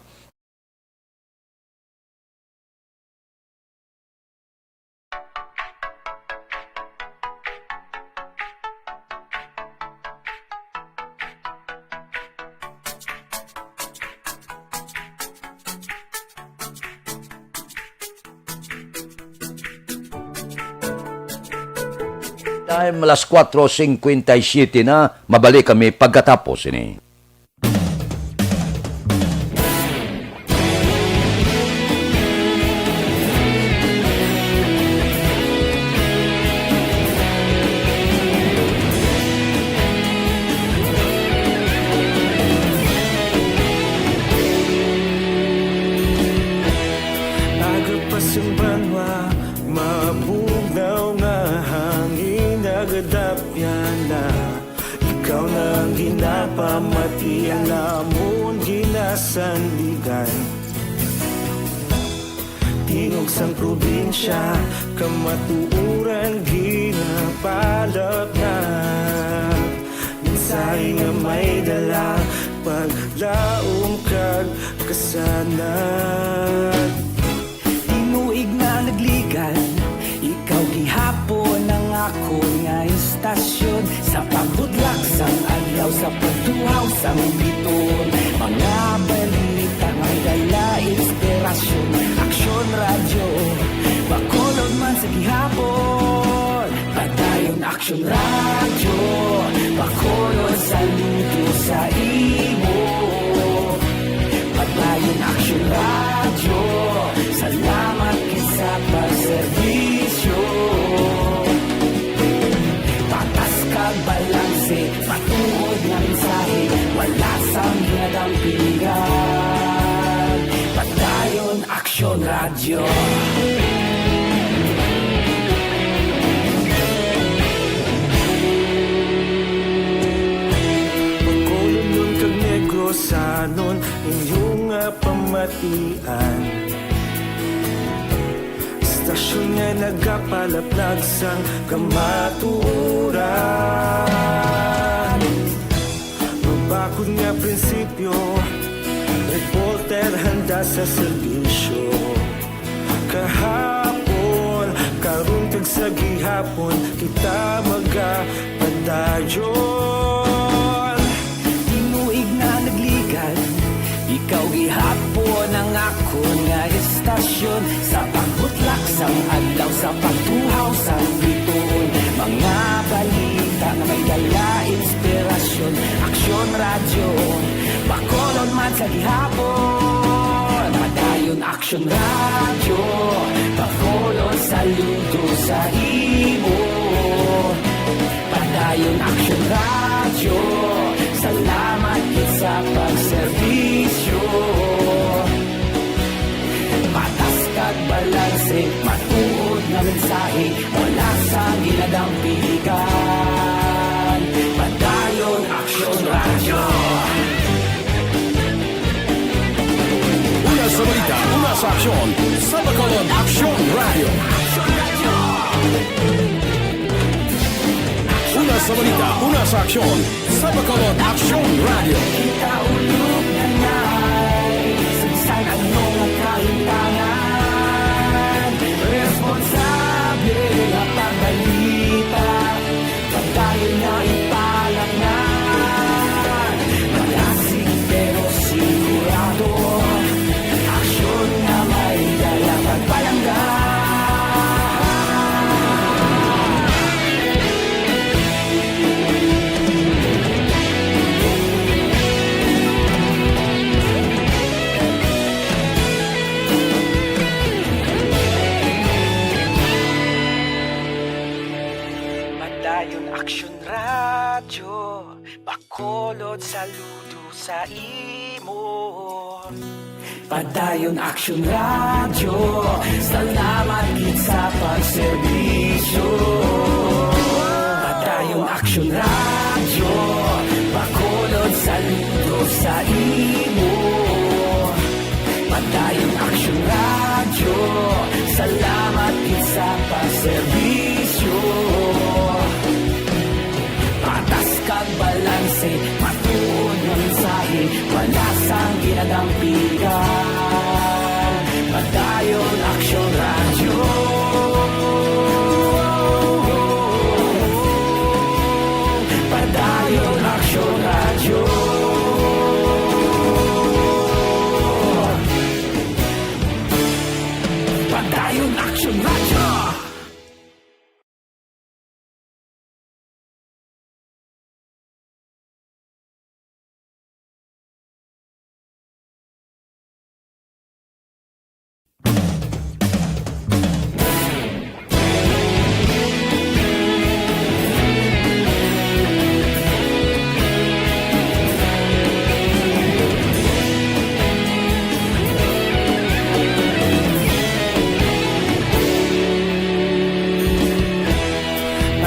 Time, alas kuwatro singkwenta y siyete na. Mabalik kami pagkatapos ini. Aga pa sang banwa, mabugnaw nga hangin, nagadapyan na. Ikaw na ang ginapamati, ang amon ginasandigan. Tingog sang probinsya, kamatuoran ginapalapnap. Mensahe nga may dala, paglaom kag kasanag. Tinuig na nagligan, ikaw gihapon ang akon nga istasyon. Sa pagbudlak sang adlaw, sa pagtuhaw sang biton, mga balita may dala inspirasyon. Aksyon Radyo, Bacolod man sa gihapon. Padayon Aksyon Radyo, Bacolod, saludo sa imo. Padayon Aksyon Radyo, salamat gid sa pagserbisyo. Patas kag balanse, matuod nga mensahe, wala sang ginadampingan. Padayon Aksyon Radyo. Bacolodnon kag Negrosanon, inyo nga pam- Istasyon nga nagapalaplag sang kamatuoran. Mabakod nga prinsipyo, reporter handa sa serbisyo. Kahapon, karon kag sa gihapon, kita magapadayon. Tinuig na nagligad, ikaw gihapon ang akon nga istasyon. Sa pagbutlak sang adlaw, sa pagtuhaw sang bituon, mga balita nga may dala inspirasyon. Aksyon Radyo, Bacolod man sa gihapon. Padayon Aksyon Radyo, Bacolod, saludo sa imo. Padayon Aksyon Radyo, salamat gid sa pagserbisyo. Patas kag balanse, matuod nga mensahe, wala sang ginadampigan. Padayon Aksyon Radyo. Una sa balita, una sa aksyon, sa Bacolod Aksyon Radyo. Una sa balita, una sa aksyon, sa Bacolod Aksyon Radyo. Kita ulog na nai, sa bisan ano nga kahimtangan, responsable nga pagbalita, padayon nga ipalaknag. Malasig pero sigurado, aksyon nga may dala pagpalangga. Padayon Aksyon Radyo, Bacolod, saludo sa imo. Padayon Aksyon Radyo, salamat gid sa pagserbisyo. Padayon Aksyon Radyo, Bacolod, saludo sa imo. Padayon Aksyon Radyo, salamat gid sa pagserbisyo. Patas kag balanse, matuod nga mensahe, wala sang ginadampigan. Padayon Aksyon Radyo. Padayon Aksyon Radyo. Padayon Aksyon Radyo.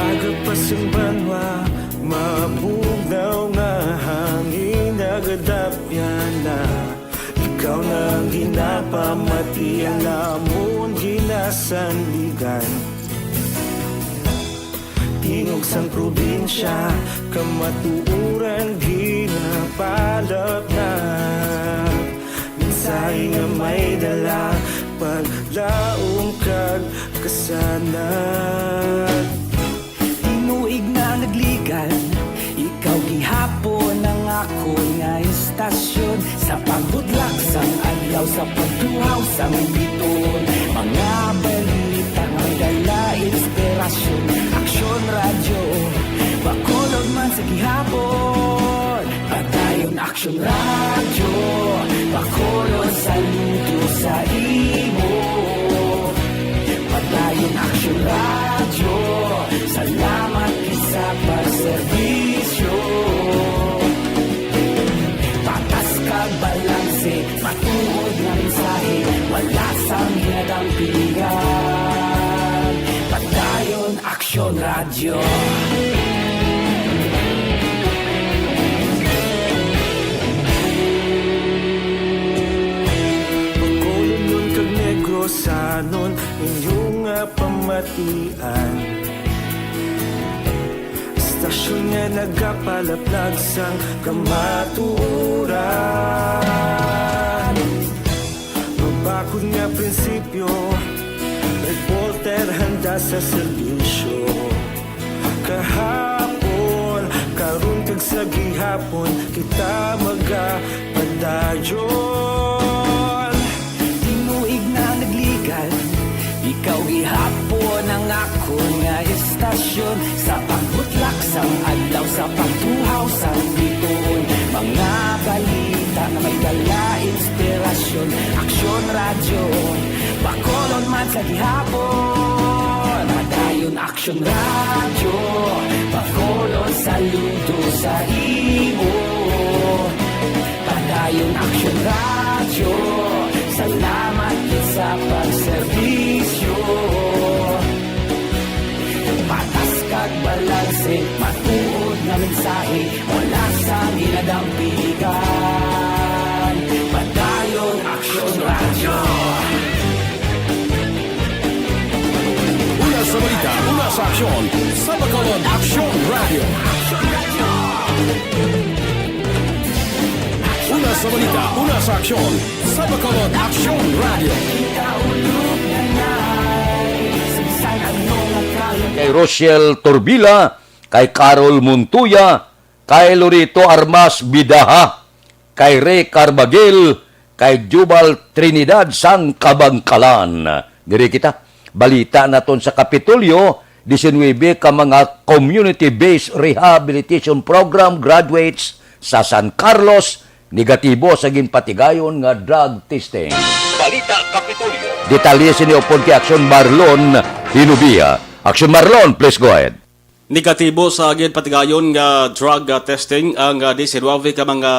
Aga pa sang banwa, mabugnaw nga hangin nagadapyan na. Ikaw na ang ginapamati, ang amon ginasandigan. Tingog sang probinsya, kamatuoran ginapalapnag. Mensahe nga may dala, paglaom kag kasanag. Tinuig na nagligad, ikaw gihapon ang akon nga istasyon. Sa pagbutlak sang adlaw, sa pagtuhaw sang bituon, mga balita nga may dala inspirasyon. Aksyon Radyo, Bacolod man sa gihapon. Padayon Aksyon Radyo, Bacolod, saludo sa imo. Padayon Aksyon Radyo, salamat gid sa pagserbisyo. Patas kag balanse, matuod nga mensahe, wala sang ginadampigan. Padayon Aksyon Radyo. Bacolod kag Negros, Sanon inyo nga pamatian, istasyon nga nagapalaplag sang kamatuoran. Mabakod nga prinsipyo, reporter handa sa serbisyo. Kahapon, karon kag sa gihapon, kita magapadayon. Tinuig na nagligad, ikaw gihapon ang akon nga istasyon. Sa pagbutlak sang adlaw, sa pagtuhaw sang bituon, mga balita nga may dala inspirasyon. Aksyon Radyo, Bacolod man sa gihapon. Padayon Aksyon Radyo, Bacolod, saludo sa imo. Padayon Aksyon Radyo, salamat gid sa pagserbisyo. Patas kag balanse, matuod nga mensahe, wala sang ginadampigan. Padayon Aksyon Radyo. Una sa balita, una sa aksyon, sa Bacolod Aksyon Radio. Una sa balita, una sa aksyon, sa Bacolod Aksyon Radio. Kay Rochelle Torbila, kay Carol Montoya, kay Lorito Armas Bidaha, kay Ray Carbagil, kay Jubal Trinidad sang Kabangkalan. Diri kita. Balita naton sa Kapitolyo, diecinuebe ka mga community-based rehabilitation program graduates sa San Carlos negatibo sa ginpatigayon nga drug testing. Balita Kapitolyo. Detalye sini upod kay Aksyon Marlon Hinubia. Aksyon Marlon, please go ahead. Negatibo sa ginpatigayon nga drug, ah, testing ang, ah, diecinuebe ka mga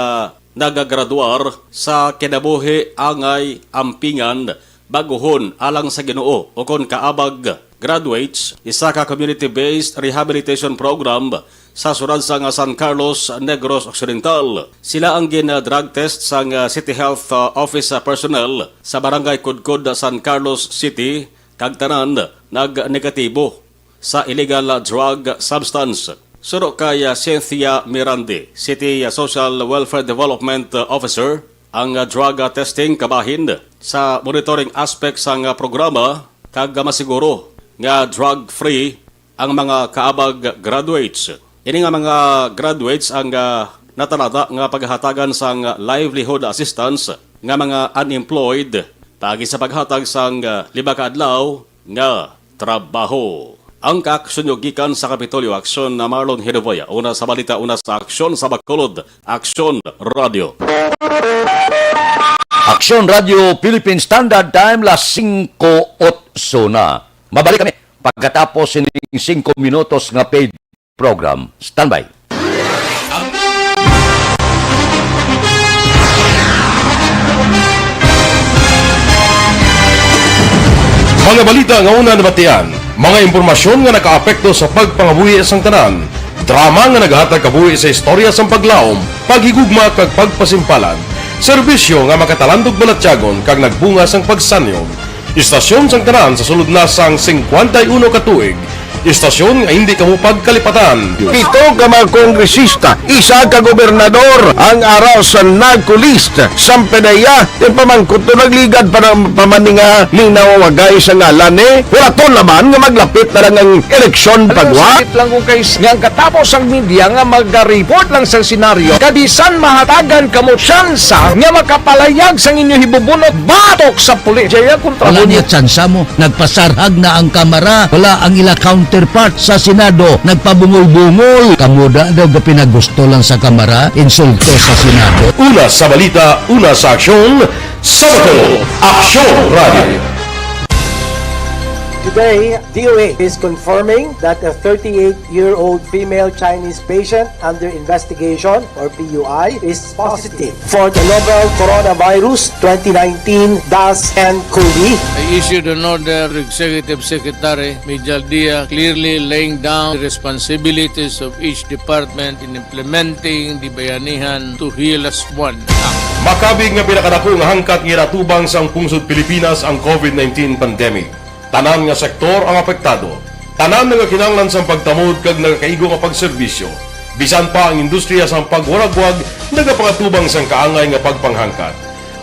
nagagraduar sa Kinabuhi Angay Ampingan Baguhon Alang sa Ginoo, ukon kaabag graduates, isa ka community-based rehabilitation program sa siyudad sang San Carlos, Negros Occidental. Sila ang gin-drug test sang City Health, ah, Office, ah, personnel sa Barangay Kudkod, San Carlos City, kag tanan nag-negatibo sa illegal drug substance. Suno kay, ah, Cynthia Mirande, City, ah, Social Welfare Development, ah, Officer, ang, ah, drug, ah, testing kabahin sa monitoring aspect sang, ah, programa kag, ah, masiguro nga drug-free ang mga kaabag graduates. Ini nga mga graduates ang, ah, natalada nga paghatagan sang livelihood assistance nga mga unemployed paagi sa paghatag sang, ah, lima ka adlaw nga trabaho. Ang kaaksyon nyo gikan sa Kapitolyo Aksyon na Marlon Hinuboya. Una sa balita, una sa aksyon sa Bacolod, Aksyon Radio. Aksyon Radio Philippine Standard Time, las singko otso na. Mabalik kami pagkatapos sining singko minutos nga paid program. Standby. Mga balita nga una nabatian, mga impormasyon nga nakaapekto sa pagpangabuhi sang tanan, drama nga naghatag kabuhi sa istorya sang paglaom, paghigugma kag pagpasimpalan, serbisyo nga makatalandog balatyagon kag nagbunga sang pagsanyog. Istasyon sang tanan sa sulod na sang singkwenta y uno ka tuig, istasyon nga hindi kamo pagkalipatan. Pito ka mga kongresista, isa ka gobernador ang ara sa NAGCO list. Sang PDEA, ti pamangkot to nagligad pa ng pamaninga ning nawawagay sa ngalan ni. Wala to naman nga maglapit na lang ang eleksyon. Alam mo, pagwa. Sakit lang kung kay nga ang katapos ang media nga mag-report lang sa senaryo. Kabisan mahatagan kamo tsansa nga makapalayag sang inyo hibubunot batok sa pulis. Jaya kontra. Wala mo niya tsansa mo. Nagpasarhag na ang Kamara, wala ang ila counterpart sa Senado. Nagpabungol-bungol. Kamo da daw ga pinagusto lang sa Kamara, insulto sa Senado. Una sa balita, una sa aksyon, sa Bacolod Aksyon Radio. Today, D O A is confirming that a thirty-eight-year-old female Chinese patient under investigation, or P U I, is positive for the novel coronavirus twenty nineteen dash N COVID. I issued an order to Executive Secretary Mijal Dia, clearly laying down the responsibilities of each department in implementing the Bayanihan to Heal Us One Act. Makabig nga pinakadako nga hangkat nga ginatubang sang pungsod Pilipinas ang covid nineteen pandemic. Tanan nga sektor ang apektado. Tanan nagakinahanglan sang pagtamod kag nagakaigo nga pagserbisyo. Bisan pa ang industriya sang pagwaragwag nagapangatubang sang kaangay nga pagpanghangkat.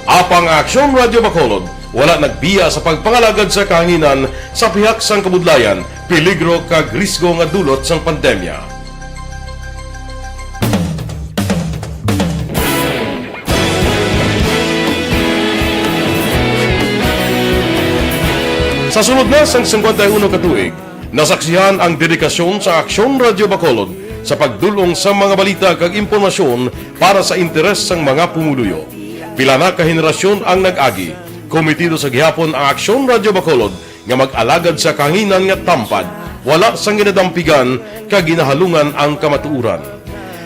Apang ang Aksyon Radyo Bacolod wala nagbiya sa pagpangalagad sa kahanginan sa pihak sang kabudlayan, peligro kag risgo nga dulot sang pandemya. Sa sulod na sang singkwenta y uno ka tuig, nasaksihan ang dedikasyon sa Aksyon Radyo Bacolod sa pagdul-ong sa mga balita kag impormasyon para sa interes sang mga pumuluyo. Pila na ka henerasyon ang nag-agi. Kometido sa gihapon ang Aksyon Radyo Bacolod nga mag-alagad sa kahanginan nga tampad, wala sang ginadampigan kag ginahalungan ang kamatuoran.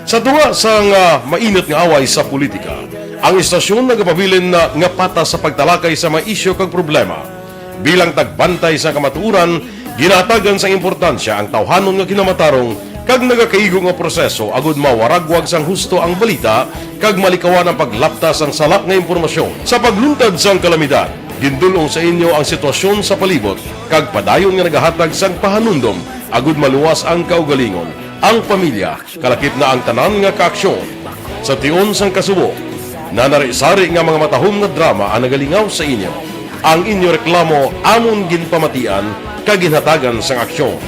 Sa tunga sang, ah, mainit nga away sa politika, ang istasyon nagapabilin na nga patas sa pagtalakay sa mga isyu kag problema. Bilang tagbantay sa kamatuoran, ginahatagan sang importansya ang tawhanon nga kinamatarong kag nagakaigo nga proseso agud mawaragwag sang husto ang balita kag malikawan ang paglapta sang sala nga impormasyon. Sa pagluntad sang kalamidad, gindul-ong sa inyo ang sitwasyon sa palibot kag padayon nga nagahatag sang pahanumdom agud maluwas ang kaugalingon, ang pamilya, kalakip na ang tanan nga kaaksyon. Sa tion sang kasubo, nanari-sari nga mga matahom nga drama ang nagalingaw sa inyo. Ang inyo reklamo amon ginpamatian kag ginhatagan sang aksyon.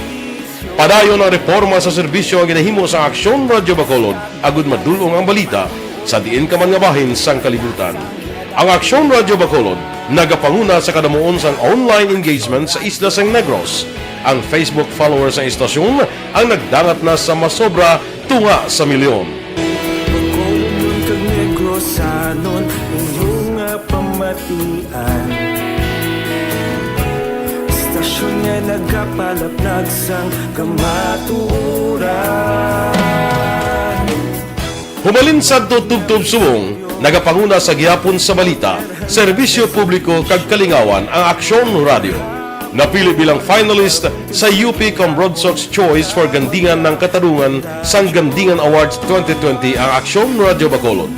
Padayon ang reporma sa serbisyo nga ginahimo sa Aksyon Radyo Bacolod agud madul-ong ang balita sa diin ka man nga bahin sang kalibutan. Ang Aksyon Radyo Bacolod nagapanguna sa kadamuon sang online engagement sa isla sang Negros. Ang Facebook followers sang istasyon ang nagdangat na sa masobra tunga sa milyon. Bacolodnon kag Negrosanon, inyo nga pamatian. Istasyon nga nagapalaplag sang kamatuoran. Hubalin sadto tubtob subong, nagapanguna sa gihapon sa balita, serbisyo publiko kag kalingawan ang Aksyon Radyo. Napili bilang finalist sa U P Cambrodsoc's Choice for Gandingan ng Katarungan sang Gandingan Awards twenty twenty ang Aksyon Radyo Bacolod.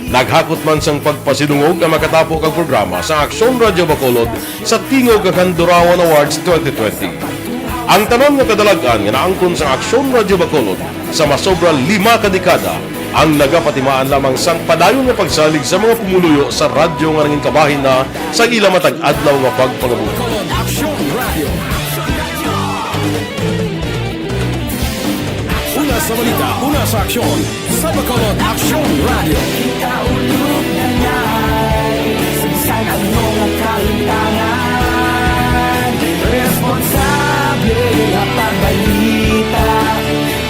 Naghakot man sang pagpasidungog ang makatapo kag programa sa Aksyon Radyo Bacolod sa Tingog kag Handurawan Awards twenty twenty. Ang tanan nga kadalag-an nga naangkon sang Aksyon Radyo Bacolod sa masobra lima ka dekada ang nagapatimaan lamang sang padayon nga pagsalig sa mga pumuluyo sa radyo nga nangin kabahin na sa ila matag adlaw nga pagpangabuhi. Aksyon Radio. Una sa balita, una sa aksyon, sa Bacolod Aksyon Radio. Kaulog na ngay, sa bisan ano nga kahimtangan, responsable nga pagbalita,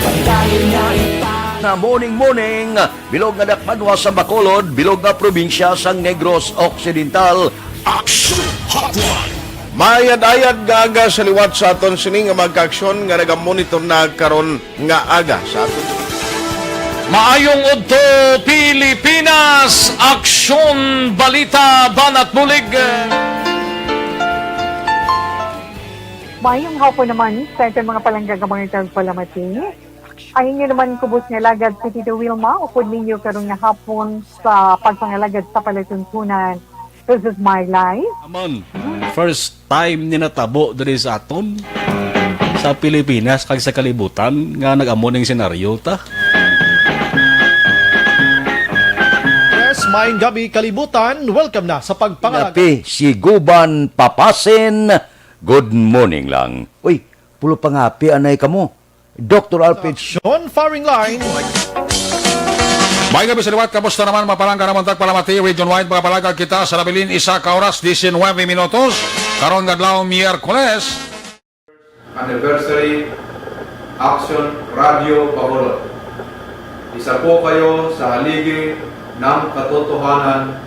pagdali nga ipa- Na morning, morning. Bilog nga dakbanwa sa Bacolod, bilog nga probinsya sang Negros Occidental. Action Hotline. Maayad-ayad nga aga sa liwat sa aton sini nga mga kaaksyon nga nagamonitor na karon nga aga sa aton. Maayong udto, Pilipinas! Aksyon, balita, banat bulig. Maayong hapon naman sa aton mga palangga nga mga tagpalamati. Ang inyo naman kubos nga alagad si Tito Wilma, upod ninyo karon nga hapon sa pagpangalagad sa palatuntunan. This is my life. Amon, first time ni natabo diri sa aton, sa Pilipinas, kag sa kalibutan, nga nag-amo ning senaryo ta. Yes, maayong gabi, kalibutan. Welcome na sa pagpangalagad. Napi, si Guban Papasin. Good morning lang. Uy, pulo pangapi, anay kamo. Doktor Alfred. Aksyon Firing Line. May gabi sa liwat, kamusta naman, mga palangga namon tagpalamati? Region wide, mga palangga, kita sa nabilin, isa ka oras, diecinuebe minutos. Karon nga adlaw, Miyerkules. Anniversary, Action Radio Bacolod. Isa po kayo sa haligi ng katotohanan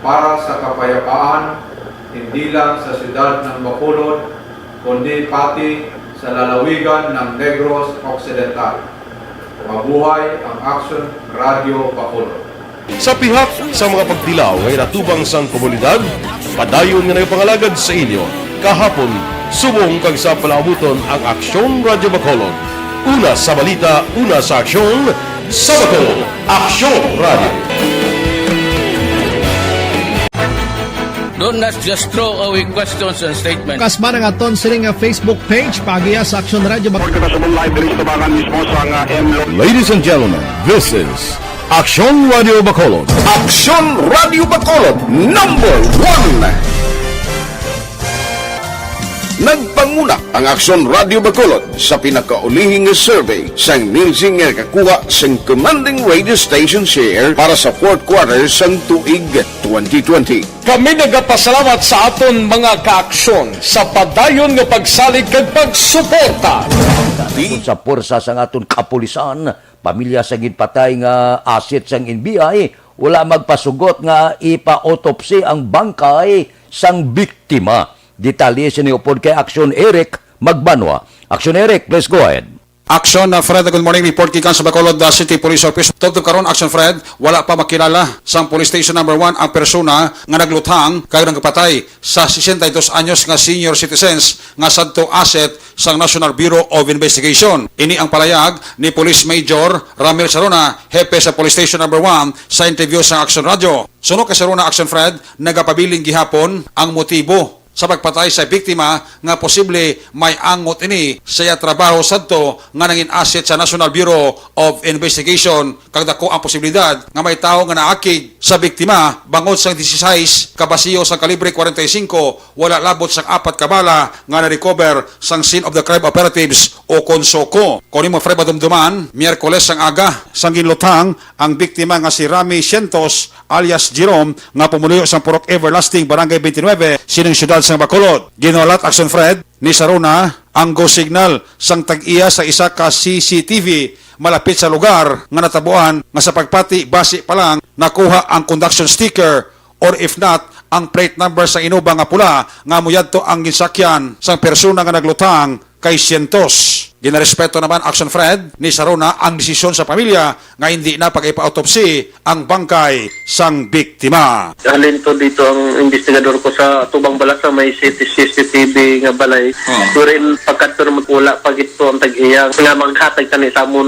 para sa kapayapaan, hindi lang sa siyudad ng Bacolod, kundi pati sa lalawigan ng Negros Occidental. Mabuhay ang Action Radio Bacolod! Sa pihak sa mga pagtilaw nga ginatubang sang komunidad, padayon nga nagapangalagad sa inyo kahapon, subong kag sa palaabuton ang Aksyon Radio Bacolod. Una sa balita, una sa aksyon, sa Bacolod, Aksyon Radio. Don't not just throw away questions and statements. Kas man ang aton sini nga Facebook page, paagiha sa Aksyon Radyo. Report kita sa live diri sa tabangan mismo sa nga M Lo- Ladies and gentlemen, this is Aksyon Radio Bacolod. Aksyon Radio Bacolod, number one. Nagpanguna ang Aksyon Radio Bacolod sa pinakaulihing survey sang Nielsen nga nakakuha sang commanding radio station share para sa fourth quarter sang tuig twenty twenty. Kami nagapasalamat sa aton mga kaaksyon sa padayon nga pagsalig kag pagsuporta. Sa puwersa sang aton kapulisan, pamilya sa ginpatay nga asset sang N B I, wala magpasugot nga ipa-autopsy ang bangkay sang biktima. Detalye sini upod kay Aksyon Eric Magbanwa. Aksyon Eric, please go ahead. Aksyon, uh, Fred, good morning. Report gikan sa Bacolod, uh, City Police Office. Tubtob karon, Aksyon Fred, wala pa makilala sang Police Station Number One ang persona nga nagluthang kag nagpatay sa sesenta y dos anyos nga senior citizens nga sadto asset sang National Bureau of Investigation. Ini ang palayag ni Police Major Ramil Saruna, hepe sa Police Station Number One, sa interview sa Aksyon Radyo. Suno kay Saruna, Aksyon Fred, nagapabilin gihapon ang motibo sa pagpatay sa biktima nga posible may angot ini sa iya trabaho sadto nga nangin asset sa National Bureau of Investigation, kag dako ang posibilidad nga may tawo nga naakig sa biktima bangod sang dieciséis ka basiyo sang kalibre kwarenta y singko, wala labot sang apat ka bala nga na-recover sang scene of the crime operatives o kon SOCO. Kon imo, Fred, madumduman, Miyerkules sang aga sang ginluthang ang biktima nga si Rami Cientos alias Jerome, nga pumuluyo sang Purok Everlasting, Barangay twenty-nine, sining siyudad sang Bacolod. Ginhulat, Aksyon Fred, ni Saruna ang go signal sang tag-iya sa isa ka C C T V malapit sa lugar nga natabuan nga sa pagpati basi pa lang nakuha ang conduction sticker or if not, ang plate number sa inuba nga pula nga muyadto ang ginsakyan sang persona nga naglutang kay Cientos. Ginarespeto naman, Aksyon Fred, ni Saruna ang desisyon sa pamilya nga hindi na pag-ipa-autopsy ang bangkay sang biktima. Halin to dito ang investigador ko sa tubang balasa may C C T V nga balay. Oh. Wherein pagkadto naman wala pa gito ang tag-iya nga maghatag kani sa amon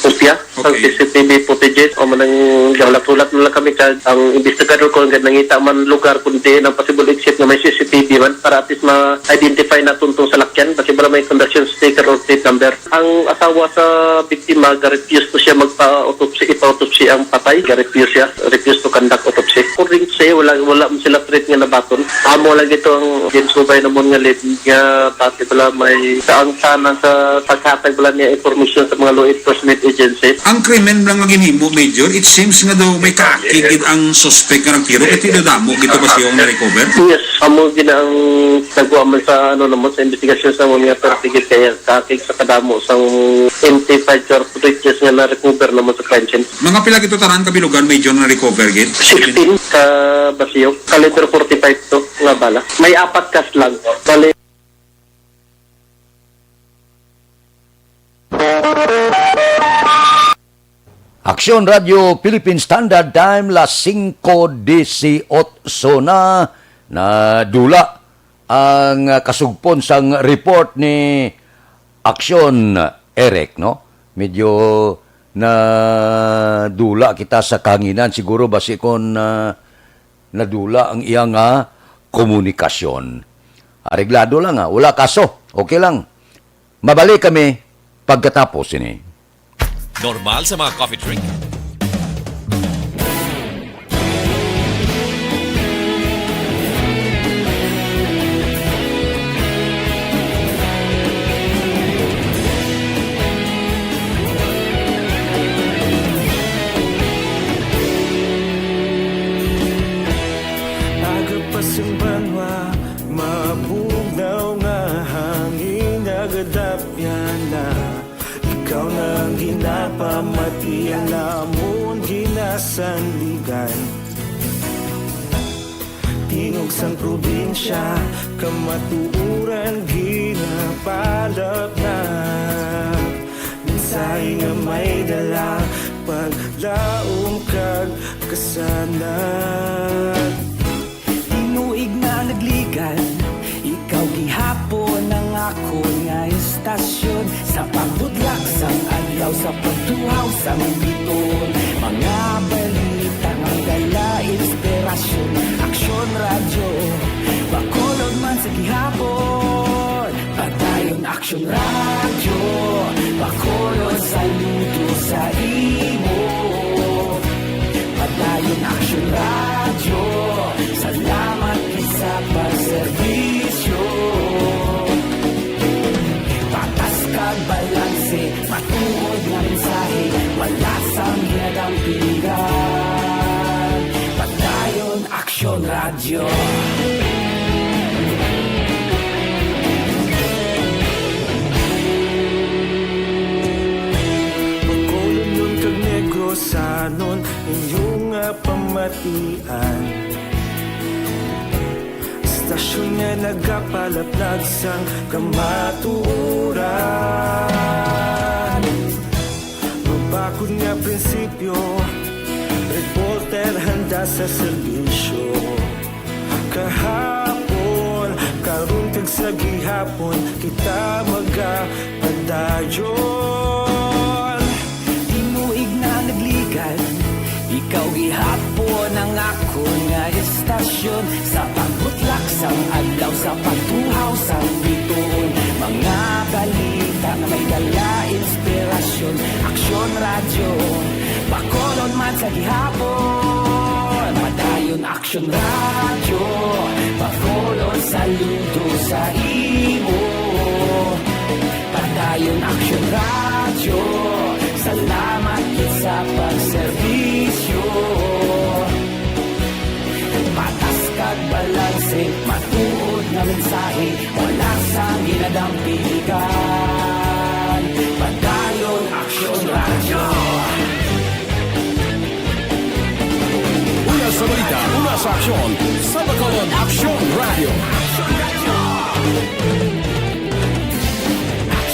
kopya. Ang Okay. C C T V footages, o man ang gahulat-hulat na lang kami kag ang investigador ko nga nangita man lugar kung diin ang possible exit nga may C C T V man para at least ma-identify naton tong salakyan, basi bala may conduction sticker or plate number. Ang asawa sa biktima, ga-refuse to siya magpa-autopsy, ipa-autopsy ang patay, ga-refuse siya, refuse to conduct autopsy. According to siya, wala, wala man sila threat nga nabaton. Amo lang ito ang ginsubay namon nga lead nga base bala may kaangtanan sa paghatag bala niya information sa mga law enforcement agencies. Ang krimen lang nga ginhimo, Major, it seems nga daw may kaakig gid ang suspect nga nagtiro, kay tila damo gid pa siya ang na-recover. Yes, amo gid ang nagwa man sa, ano, naman sa investigasyon sa mga authority gid kaya kaakig sa kadamo sang M T five cartridges nga na-recover naman sa crime scene. Mga pila gid to tanan ka bilugan, Major, na-recover gid? Sixteen ka basiyo, caliber forty-five to nga bala. May apat ka slug. Bali, Aksyon Radio Philippine Standard Time, las singko disiotso na. Nadula ang, ah, kasugpon sang report ni Aksyon Eric, no? Medyo nadula kita sa kahanginan, siguro basi kon, ah, nadula ang iya nga komunikasyon. Areglado lang, ah. Wala kaso. Okay lang. Mabalik kami pagkatapos ini. Normal sa mga coffee drink. Aga pa sang banwa, mabugnaw nga hangin nagadapyan na. Ikaw na ang ginapamati, ang amon ginasandigan. Tingog sang probinsya, kamatuoran ginapalapnap. Mensahe nga may dala, paglaom kag kasanag. Tinuig na nagligan, ikaw gihapon ang akon nga istasyon. Sa pagbudlak sang adlaw, sa pagtuhaw sang bituon, mga balita nga dala inspirasyon. Aksyon Radyo, Gihapon, Padayon Aksyon Radyo, pakulod saludo sa imo. Padayon Aksyon Radyo, salamat gid sa pagserbisyo. Patas kag balanse, matuod nga mensahe, wala sang ginadampigan. Padayon Aksyon Radyo. Bacolodnon kag Negrosanon, inyo nga pamatian. Istasyon nga nagapalaplag sang kamatuoran. Mabakod nga prinsipyo, reporter handa sa serbisyo. Kahapon, karon kag sa gihapon, kita magapadayon. Tinuig na nagligad, ikaw gihapon ang akon nga istasyon. Sa pagbutlak sang adlaw, sa pagtuhaw sang bituon, mga balita nga may dala inspirasyon. Aksyon Radyo, Bacolod man sa gihapon. Padayon Aksyon Radyo, Bacolod saludo sa imo. Padayon Aksyon Radyo, salamat gid sa pagserbisyo. Patas kag balanse, matuod nga mensahe, wala sang ginadampigan. Padayon Aksyon Radyo. Una sa balita, una sa aksyon, sa Bacolod Aksyon Radyo.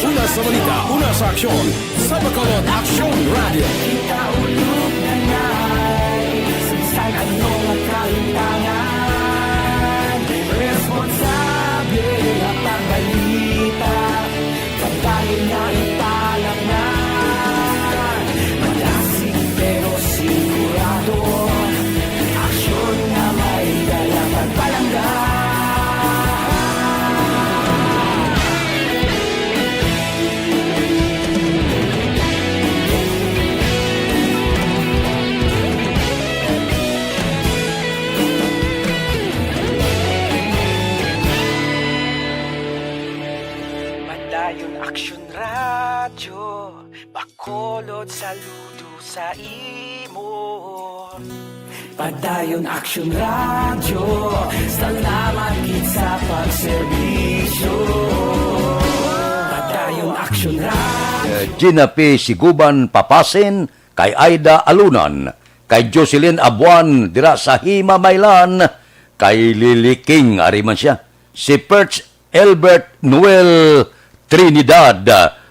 Una sa balita, una sa aksyon, sa Bacolod Aksyon Radyo. Kita ulog na ngay, sa bisan ano nga kahimtangan, responsable nga pagbalita. Kabahin nga ipalangan, madasig pero sigurado. Aksyon nga may dala pagpalangga. Padayon Aksyon Radyo, Bacolod saludo sa imo. Padayon Aksyon Radyo, salamat gid sa pagserbisyo. Padayon Aksyon Radyo. Eh, Gina P. Siguban Papasin, kay Aida Alunan, kay Jocelyn Abuan dira sa Himamaylan, kay Lily King, ari man siya. Si Perch Elbert Noel Trinidad,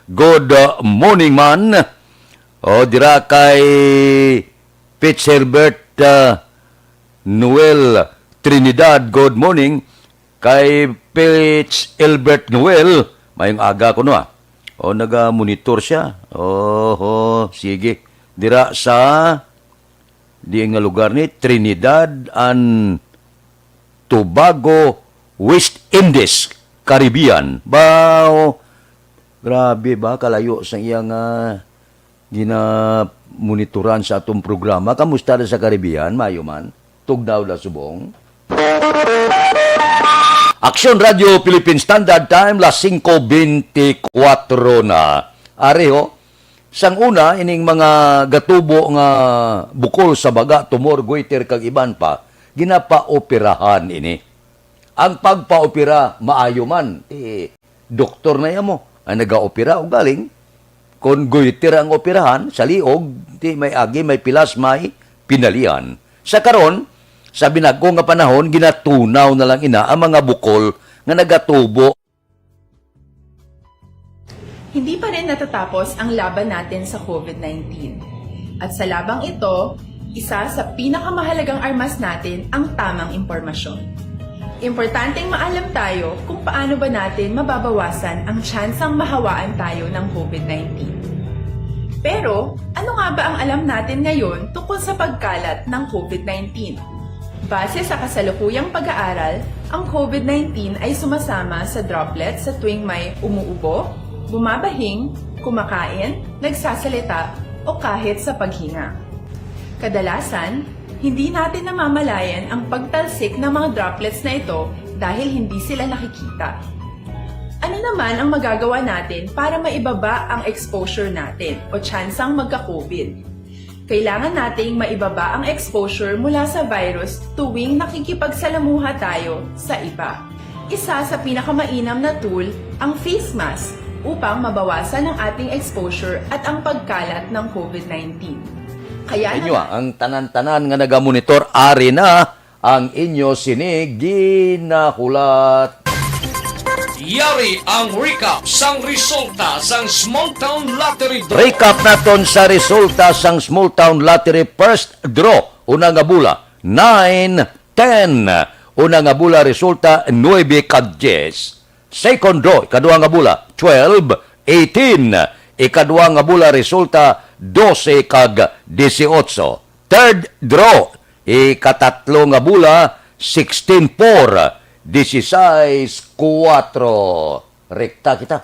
good morning man. O, dira kay Perch Elbert, ah, Noel Trinidad, good morning. Kay Perch Elbert Noel, mayong aga kuno, ah. O, naga-monitor siya. Oho, sige. Dira sa, di nga lugar ni, Trinidad and Tobago, West Indies, Caribbean. Ba, o, grabe ba, kalayo sa iyang, ah, ginamonitoran sa atong programa. Kamusta na sa Caribbean? Maayo man? Tugnaw na subong. Aksyon Radyo Philippine Standard Time, las singko bentikwatro na. Ari ho, sang una, ining mga gatubo nga bukol sa baga, tumor, goiter, kag iban pa, ginapaoperahan ini. Ang pagpaopera, maayo man. Eh, doktor na iya mo ang nagaopera, ugaling kon goiter ang operahan, sa liog, di may agi, may pilas, may pinalian. Sa karon, sa binag-o nga panahon, ginatunaw na lang ina ang mga bukol nga nagatubo. Hindi pa rin natatapos ang laban natin sa covid nineteen. At sa labang ito, isa sa pinakamahalagang armas natin ang tamang impormasyon. Importanteng maalam tayo kung paano ba natin mababawasan ang tsansang mahawaan tayo ng covid nineteen. Pero, ano nga ba ang alam natin ngayon tungkol sa pagkalat ng covid nineteen? Base sa kasalukuyang pag-aaral, ang COVID nineteen ay sumasama sa droplets sa tuwing may umuubo, bumabahing, kumakain, nagsasalita, o kahit sa paghinga. Kadalasan, hindi natin namamalayan ang pagtalsik ng mga droplets na ito dahil hindi sila nakikita. Ano naman ang magagawa natin para maibaba ang exposure natin o tsansang magka-COVID? Kailangan nating maibaba ang exposure mula sa virus tuwing nakikipagsalamuha tayo sa iba. Isa sa pinakamainam na tool ang face mask upang mabawasan ang ating exposure at ang pagkalat ng COVID nineteen. Kaya Inyo, naman, ang tanan-tanan nga nagamonitor, ari na ang inyo sini ginahulat. Yari ang recap sang resulta sang Small Town Lottery Draw. Recap naton sa resulta sang Small Town Lottery first draw. Una nga bola, nine, ten. Una nga bola resulta, nuebe kag diyes. Second draw, ikadua nga bola, twelve, eighteen. Ikadua nga bola resulta, dose kag disiotso. Third draw, ikatatlo nga bola, sixteen four, disisais kuwatro. Rekta kita.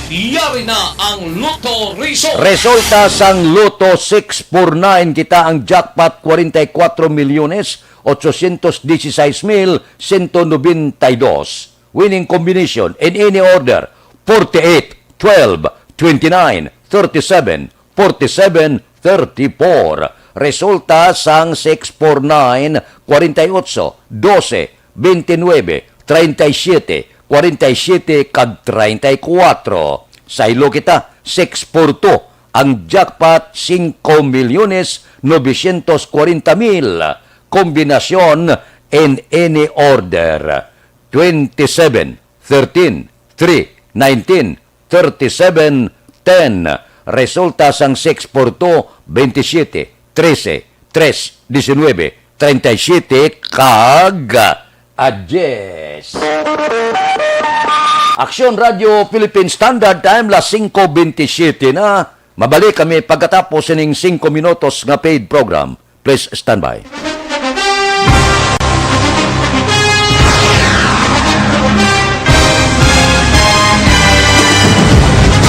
Yari na ang Lotto Result. Resulta sang Lotto six four nine kita ang jackpot, kwarenta y kuwatro milyones, otsosyentos disisais mil, sento nobenta y dos. Winning combination in any order, forty-eight, twelve, twenty-nine, thirty-seven, forty-seven, thirty-four. Resulta sang six four nine, kwarenta y ocho, dose, bente nuebe, treinta y siete, kwarenta y siete, kag treinta y kuwatro. Saylo kita, six four two. Ang jackpot, singko milyones novecientos kwarenta mil. Kombinasyon in any order. Twenty-seven, thirteen, three, nineteen, thirty-seven, ten. Resulta sang six four two, bente siyete, trese, tres, diecinuebe, treinta y siete, kag, ah, diyes. Aksyon Radio Philippine Standard Time, las singko bente siyete na. Mabalik kami pagkatapos sining singko minutos nga paid program. Please stand by.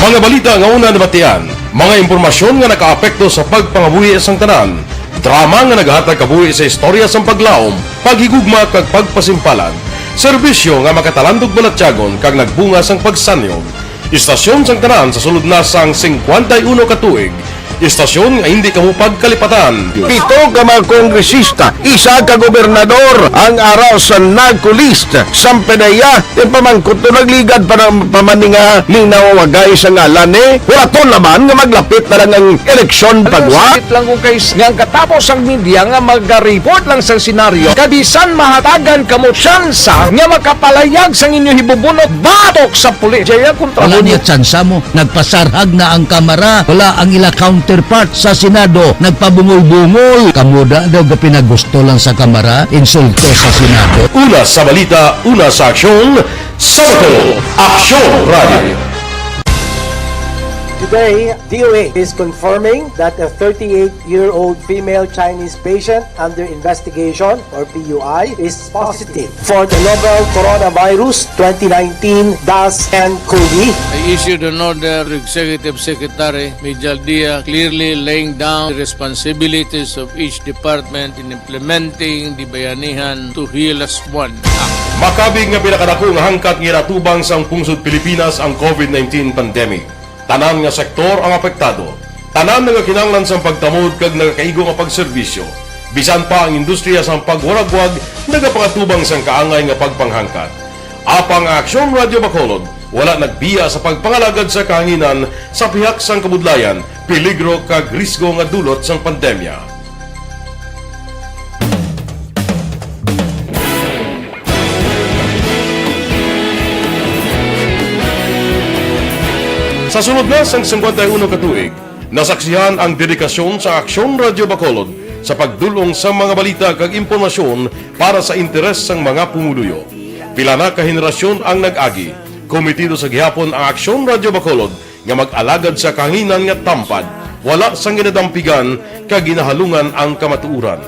Mga balita nga una nabatian, mga impormasyon nga nakaapekto sa pagpangabuhi sang tanan, drama nga nagahatag kabuhi sa istorya sang paglaom, paghigugma kag pagpasimpalan, serbisyo nga makatalandog balatyagon kag nagbunga sang pagsanyog. Istasyon sang tanan sa sulod na sang singkwenta y uno ka tuig. Istasyon nga hindi kamo pagkalipatan. Pito ka mga kongresista, isa ka gobernador ang ara sa NARCO list. Sampanaya, ti pamangkot to nagligad pa ng pamaninga ning nawawagay sa ngalan ni. Wala to laban nga maglapit na lang ang eleksyon pagwa. Sakit lang kung kay nga ang katapos ang media nga magaripot lang sa senaryo. Kabisan mahatagan kamo tsansa nga makapalayag sang inyo hibubunot batok sa pulis. Jaya kontra Wala mo. Niya tsansa mo. Nagpasarhag na ang Kamara. Wala ang ila counterpart sa Senado. Nagpabungol-bungol. Kamo da daw gapinagusto lang sa Kamara. Insulto sa Senado. Una sa balita, una sa aksyon, sa Bacolod, Aksyon Radio. Today, D O H is confirming that a thirty-eight-year-old female Chinese patient under investigation, or P U I, is positive for the novel coronavirus twenty nineteen dash N COVID. I issued an order to Executive Secretary Mijal Dia, clearly laying down the responsibilities of each department in implementing the Bayanihan to Heal As One Act. Makabig nga pinakadako nga hangkat nga ginatubang sang pungsod Pilipinas ang COVID nineteen pandemic. Tanan nga sektor ang apektado. Tanan nagakinahanglan sang pagtamod kag nagakaigo nga pagserbisyo. Bisan pa ang industriya sang pagwaragwag nagapangatubang sang kaangay nga pagpanghangkat. Apang ang Aksyon Radio Bacolod wala nagbiya sa pagpangalagad sa kahanginan sa pihak sang kabudlayan, peligro kag risgo nga dulot sang pandemya. Sa sulod na sang singkwenta y uno ka tuig, nasaksihan ang dedikasyon sa Aksyon Radio Bacolod sa pagdul-ong sa mga balita kag impormasyon para sa interes sang mga pumuluyo. Pila na ka henerasyon ang nag-agi, kometido sa gihapon ang Aksyon Radio Bacolod nga mag-alagad sa kahanginan nga tampad, wala sang ginadampigan kag ginahalungan ang kamatuoran.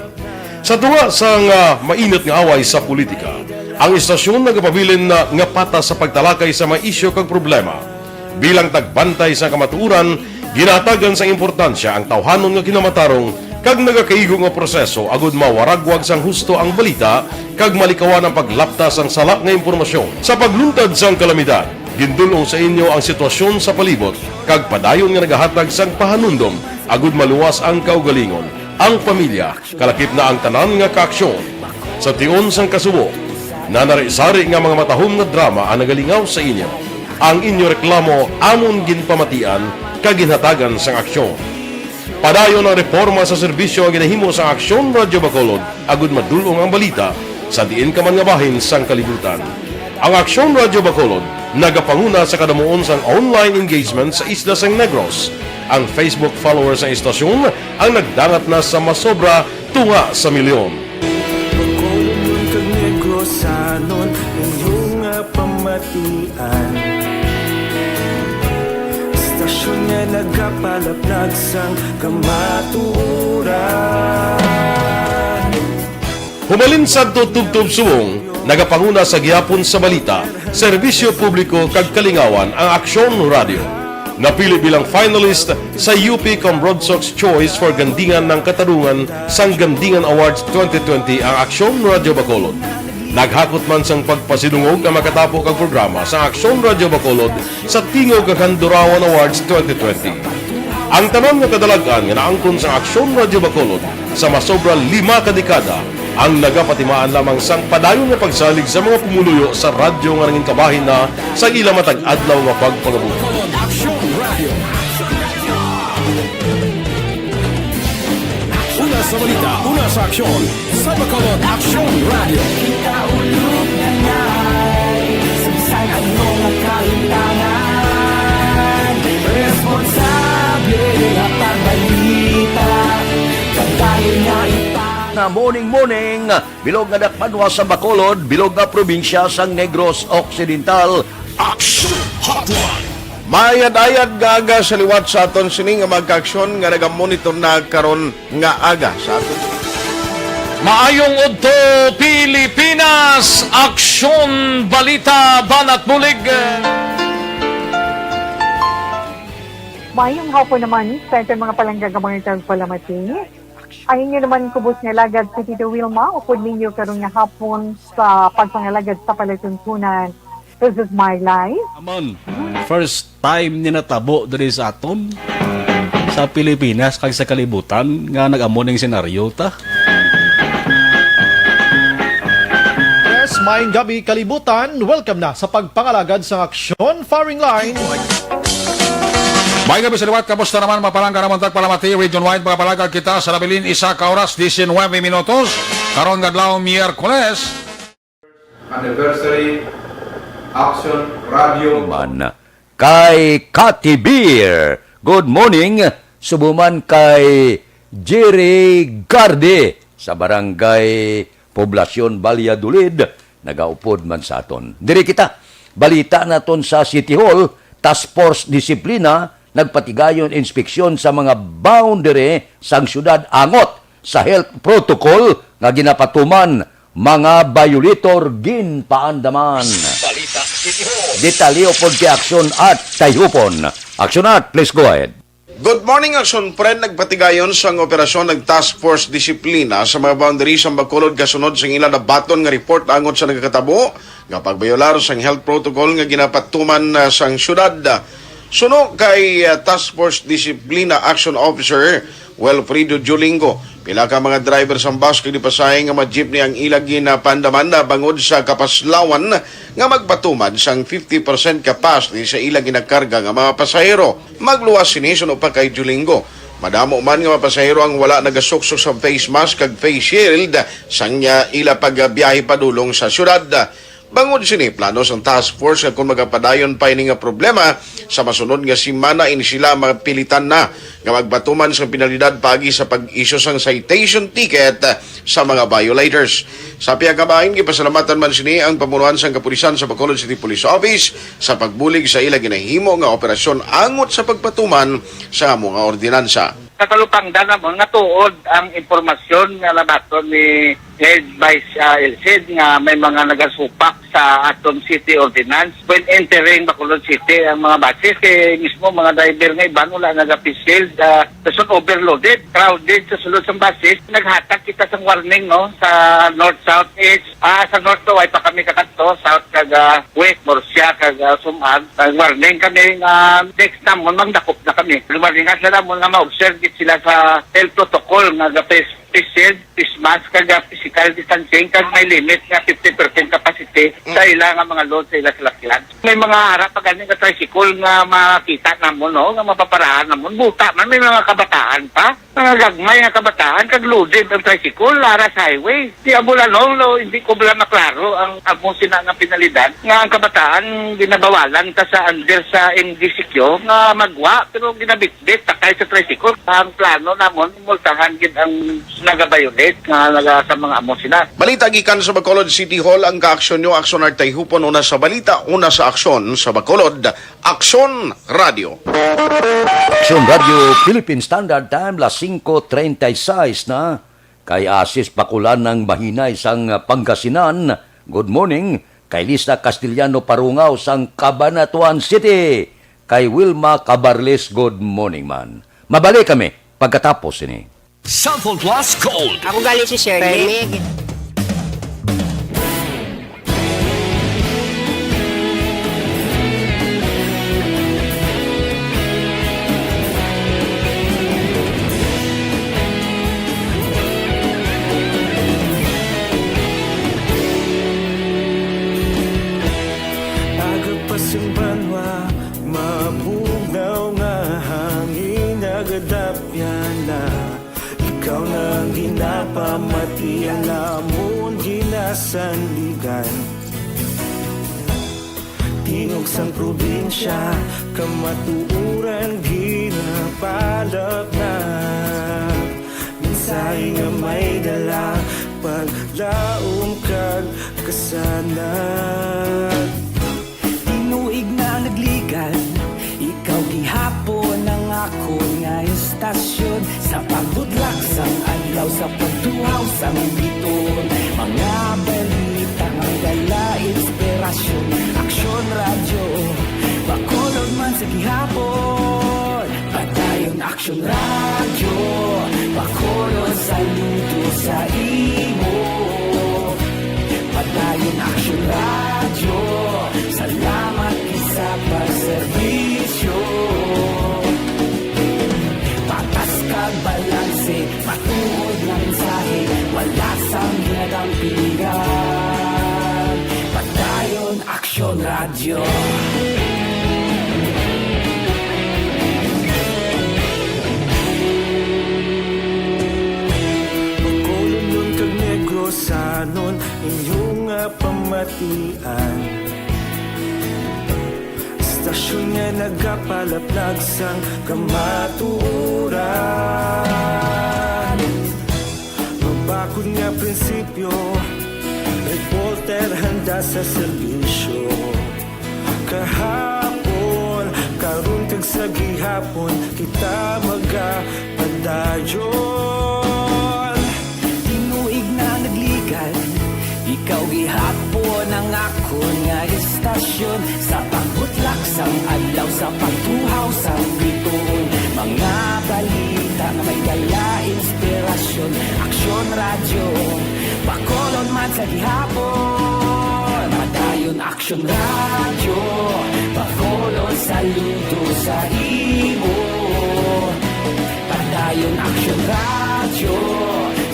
Sa tunga sang, ah, mainit nga away sa politika, ang istasyon nagapabilin na nga patas sa pagtalakay sa mga isyu kag problema. Bilang tagbantay sa kamatuoran, ginahatagan sang importansya ang tawhanon nga kinamatarong kag nagakaigo nga proseso agud mawaragwag sang husto ang balita kag malikawan ang paglapta sang sala nga impormasyon. Sa pagluntad sang kalamidad, gindul-ong sa inyo ang sitwasyon sa palibot kag padayon nga nagahatag sang pahanumdom agud maluwas ang kaugalingon, ang pamilya, kalakip na ang tanan nga kaaksyon. Sa tion sang kasubo, nanari-sari nga mga matahom nga drama ang nagalingaw sa inyo. Ang inyo reklamo amon ginpamatian kag ginhatagan sang aksyon. Padayon ang reporma sa serbisyo nga ginahimo sang Aksyon Radyo Bacolod agud madul-ong ang balita sa diin ka man nga bahin sang kalibutan. Ang Aksyon Radyo Bacolod nagapanguna sa kadamuon sang online engagement sa isla sang Negros. Ang Facebook followers sang istasyon ang nagdangat na sa masobra tunga sa milyon. Bacolodnon kag Negrosanon, inyo nga pamatian. Istasyon nga nagapalaplag sang kamatuoran. Humalin sadto tubtob subong, nagapanguna sa gihapon sa balita, serbisyo publiko kag kalingawan ang Aksyon Radyo. Napili bilang finalist sa U P Cambronsox Choice for Gandingan ng Katarungan sang Gandingan Awards twenty twenty ang Aksyon Radyo Bacolod. Naghakot man sang pagpasidungog ang makatapo kag programa sa Aksyon Radyo Bacolod sa Tingog kag Handurawan Awards twenty twenty. Ang tanan nga kadalag-an nga naangkon sa Aksyon Radyo Bacolod sa masobra lima ka dekada ang nagapatimaan lamang sang padayon nga pagsalig sa mga pumuluyo sa radyo nga nangin kabahin na sa ila matag adlaw nga pagpangabuhi. Aksyon Radio. Una sa balita, una sa aksyon, sa Bacolod Aksyon Radio. Kita ulog na ngay, sa bisan ano nga kalimtangan, responsable nga pagbalita, kag tayo nga ipa- Nga morning, morning, bilog nga dakpanwa sa Bacolod, bilog nga probinsya sang Negros Occidental. Action Hotline. Maayad-ayad nga aga sa liwat sa aton sini nga mga kaaksyon nga nagamonitor na karon nga aga sa aton. Maayong udto, Pilipinas! Aksyon, balita, banat bulig. Maayong hapon naman sa aton mga palangga nga mga tagpalamati. Ang inyo naman kubos nga alagad si Tito Wilma, upod ninyo karon nga hapon sa pagpangalagad sa palatuntunan. This is my life. Amon, first time ni natabo diri sa aton, sa Pilipinas kag sa kalibutan nga nag-amo ning senaryo ta. Yes, maayong gabi, kalibutan. Welcome na sa pagpangalagad sang Aksyon Firing Line. Maayong gabi sa liwat. Kamusta naman, mga palangga namon tagpalamati? Region wide, mga palangga, kita sa nabilin isa ka oras, diecinuebe minutos. Karon nga adlaw, Miyerkules. Anniversary Action Radio. Man kay Cathy Beer. Good morning. Subo man kay Jerry Garde sa Barangay Poblacion, Valladolid. Nagaupod man sa aton. Diri kita. Balita naton sa City Hall, Task Force Disiplina, nagpatigayon inspeksyon sa mga boundary sang syudad angot sa health protocol nga ginapatuman, mga violator ginpaandaman. Balita City Hall. Detalye upod kay Action Art Tayhupon. Action Art, please go ahead. Good morning, Action Friend. Nagpatigayon sang operasyon ng Task Force Disiplina sa mga boundary sa Bacolod kasunod sang ila nabaton nga report angot sa nagakatabo nga pagbayolar sang health protocol nga ginapatuman, ah, sang syudad. Suno kay, ah, Task Force Disiplina Action Officer Wilfredo Julingo, pila ka mga driver sang bus kag di pasahe nga mga jeepney ang ila ginapandaman na bangod sa kapaslawan nga magpatuman sang fifty percent capacity sa ila ginakarga nga mga pasahero. Magluwas sini, suno pa kay Julingo, madamo man nga mga pasahero ang wala nagasuksok sa face mask kag face shield sang, ah, ila pagbiyahe padulong sa syudad. Bangod sini, plano sang task force nga kon magapadayon pa ini nga problema, sa masunod nga semana ini sila mapilitan na nga magpatuman sang penalidad paagi sa pag-issue sang citation ticket sa mga violators. Sa pihak nga bahin, gipasalamatan man sini ang pamunuan sang kapulisan sa Bacolod City Police Office sa pagbulig sa ila ginahimo nga operasyon angot sa pagpatuman sa amo nga ordinansa. Sa talupangdan namon nga tuod ang impormasyon nga nabaton ni Head Vice, ah, Elcid nga may mga nagasupak sa aton city ordinance when entering Bacolod City ang mga buses. Kay mismo mga driver nga iban wala nag-face shield, ah, dason overloaded, crowded sa sulod sang buses. Naghatag kita sang warning, no, sa north, south, east, ah, sa north to, way pa kami kakadto, south kag, ah, west, Murcia kag, ah, Sumag. Nag-warning kami nga next namon, mangdakop na kami. Warning nga sila namon nga ma-observe gid sila sa health protocol nga ga-face, face shield, face mask, kag, ah, physical distancing, kag may limit nga fifty percent capacity Mm. sa ila nga mga load sa ila salakyan. May mga ara pa gani nga tricycle nga makita namon, no, nga mapaparahan namon. Buta man, may mga kabataan pa. Mga gagmay nga kabataan, kag loaded ang tricycle, ara sa highway. Di abulanon, no, hindi ko bala maklaro ang amo sina nga penalidad nga ang kabataan ginabawalan ta sa under sa M D C Q nga magwa, pero ginabitbit, sakay sa tricycle. Ang plano namon, multahan gid ang nagabayulit nga naga sa mga amo sila. Balita gikan sa Bacolod City Hall, ang kaaksyon nyo, aksyon art tayhupon, una sa balita, una sa aksyon sa Bacolod. Aksyon Radio. Aksyon Radio, Philippine Standard Time, las singko treinta y seis na. Kay Asis Bacolod ang mahinay sang Pangasinan, good morning. Kay Lisa Castellano Parungaw sang Cabanatuan City. Kay Wilma Cabarles, good morning man. Mabalik kami pagkatapos sini. Cellphone Plus Gold. Ako gali si Shirley. Permig. Aga pa sing banwa, mabugnaw nga hangin nagadapyan na. Ikaw na ang ginapamati, ang amon ginasandigan. Tingog sang probinsya, kamatuoran ginapalapnap. Mensahe nga may dala, paglaom kag kasanag. Tinuig na nagligad, ikaw gihapon ang akon nga estasyon. Sa pagbutlak sang adlaw, sa pagtuhaw sang biton, mga balita nga dala inspirasyon. Aksyon Radyo, Bacolod man sa gihapon. Padayon Aksyon Radyo, Bacolod, saludo sa imo. Padayon Aksyon Radyo, salamat gid sa pagserbisyo. Patas kag balanse, matuod nga mensahe, wala sang ginadampigan. Padayon Aksyon Radyo. Bacolodnon kag Negrosanon, inyo nga pamatian. Estasyon nga nagapalaplag sang kamatuoran. Mabakod nga prinsipyo, reporter handa sa serbisyo. Kahapon, karon kag sa gihapon, kita magapadayon. Tinuig na nagligad, ikaw gihapon ang akon nga estasyon. Sa pagbutlak sang adlaw, sa pagtuhaw sang biton, mga balita nga may dala inspirasyon. Aksyon Radyo, Bacolod man sa gihapon. Padayon Aksyon Radyo, Bacolod, saludo sa imo. Padayon Aksyon Radyo,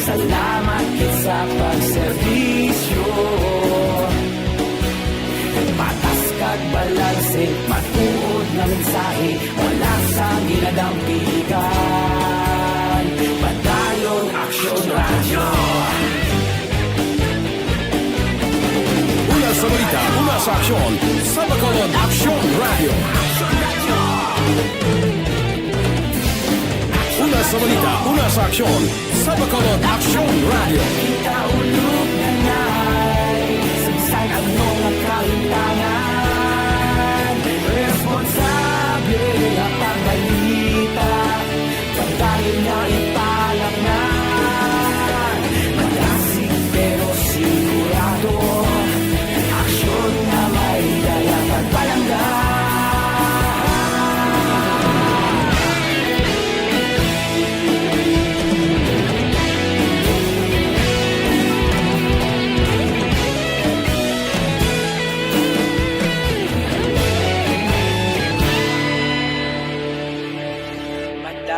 salamat gid sa pagserbisyo. Patas kag balanse, matuod nga mensahe, wala sang ginadampigan. Padayon Aksyon Radyo. Una sa balita, una sa aksyon, sa Bacolod Aksyon Radyo. Una sa balita, una sa aksyon, sa Bacolod Aksyon Radyo. Kita ulog na nay, sagsag ang mga kalimtangan. Responsable nga pagbalita, pagdayon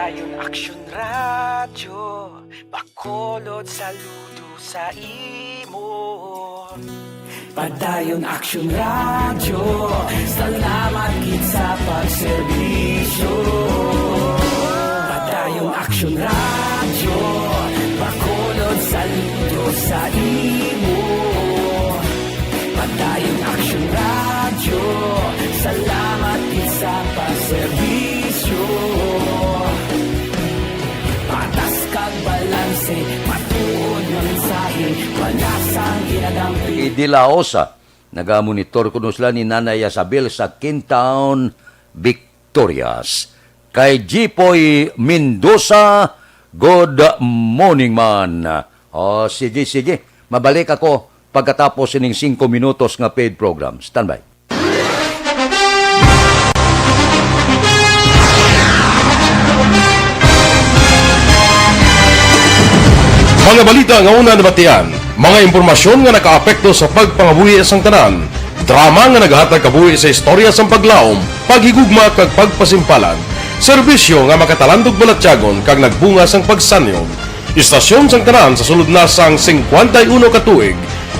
Aksyon Radyo, Bacolod, saludo sa imo. Padayon Aksyon Radyo, salamat gid sa pagserbisyo. Padayon Aksyon Radyo, Bacolod, saludo sa imo. Padayon Aksyon Radyo, salamat gid sa pagserbisyo. Patas kag balanse, matuod nga mensahe, wala sang ginadampi. Idilaosa, nagamonitor kuno sila ni Nanay Isabel sa Kintown, Victorias. Kay Jipoy Mendoza, good morning, man. O, sige, sige. Mabalik ako pagkatapos sining singko minutos nga paid program. Standby. Mga balita nga una nabatian, mga impormasyon nga nakaapekto sa pagpangabuhi sang tanan, drama nga nagahatag kabuhi sa istorya sang paglaom, paghigugma kag pagpasimpalan, serbisyo nga makatalandog balatyagon kag nagbunga sang pagsanyon. Istasyon sang tanan sa sulod na sang singkwenta y uno ka tuig.